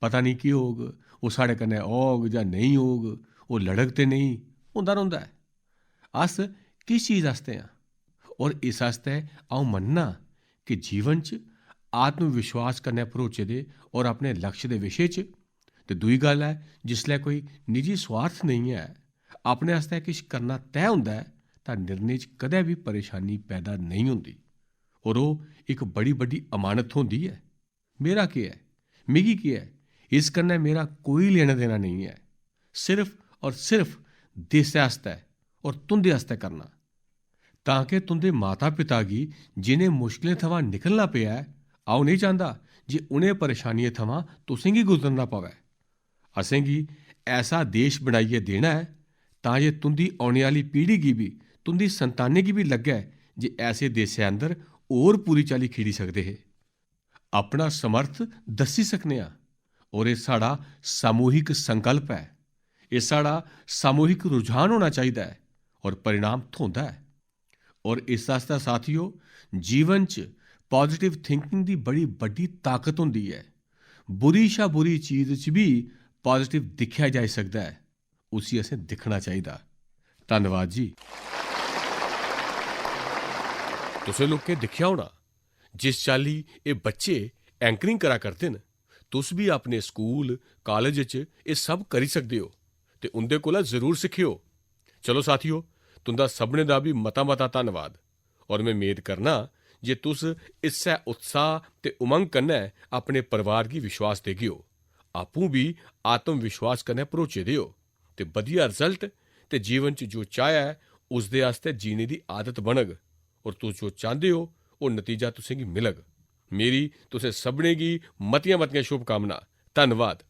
पता निं केह् होग, ओह् साढ़े कन्नै औग जां नेईं औग, ओह् लड़ग ते नेईं, होंदा रौंह्दा ऐ। अस किस चीज आस्तै आं? और इस आस्तै अ'ऊं मन्नना कि जीवन च आत्मविश्वास कन्नै भरोचे दे और अपने लक्ष्य दे विशे च, ते दूई गल्ल ऐ, जिसलै कोई निजी स्वार्थ नेईं ऐ, अपने आस्तै किश करना तैऽ होंदा ऐ, तां निर्णय च कदें बी परेशानी पैदा नेईं होंदी। और ओह् इक बड़ी बड्डी अमानत होंदी ऐ। मेरा केह् ऐ? मिगी केह् ऐ? इस कन्नै मेरा कोई लेना देना नेईं ऐ। सिर्फ और सिर्फ देसै आस्तै और तुं'दे आस्तै करना। तां के तुं'दे माता-पिता गी जि'नें मुश्कलें थमां निकलना पेआ ऐ, अ'ऊं नेईं चांह्दा जे उ'नें परेशानियें थमां तुसें गी गुजरना पवै। असेंगी ऐसा देश बनाइयै देना ऐ तां जे तुं'दी औने आह्ली पीढ़ी गी बी, तुं'दी संतानें गी बी लग्गै जे ऐसे देसै अंदर होर पूरी चाल्ली खिड़ी सकदे हे। अपना समर्थ दस्सी सकने आं। और एह् साढ़ा सामूहिक संकल्प ऐ। एह् साढ़ा सामूहिक रुझान होना चाहिदा ऐ और परिणाम थ्होंदा ऐ। और इस आस्तै साथियो, जीवन च पॉजिटिव थिंकिंग दी बड़ी बड्डी ताकत होंदी ऐ। बुरी शा बुरी चीज च बी पॉजिटिव दिक्खेआ जाई सकदा ऐ। उसी असें दिक्खना चाहिदा। धन्नवाद जी। तुसें लोकें दिक्खेआ होना, जिस चाल्ली एह् बच्चे एंकरिंग करा करदे न, तुस बी अपने स्कूल, कालेज च एह् सब करी सकदे ओ ते उं'दे कोला जरूर सिक्खेओ। चलो साथियो, तुं'दा सभनें दा बी मता-मता धन्नवाद। और में मेद करना जे तुस इस्सै उत्साह ते उमंग कन्नै अपने परिवार गी विश्वास देगेओ, आपूं बी आत्म विश्वास कन्नै भरोचे दे ओ ते बधिया रिजल्ट ते जीवन च जो चाह् ऐ, उसदे आस्तै जीने दी आदत बनग और तुस जो चांह्दे ओ, ओह् नतीजा तुसेंगी मिलग। मेरी तुसें सभनें गी मतियां-मतियां शुभकामनां। धन्नवाद।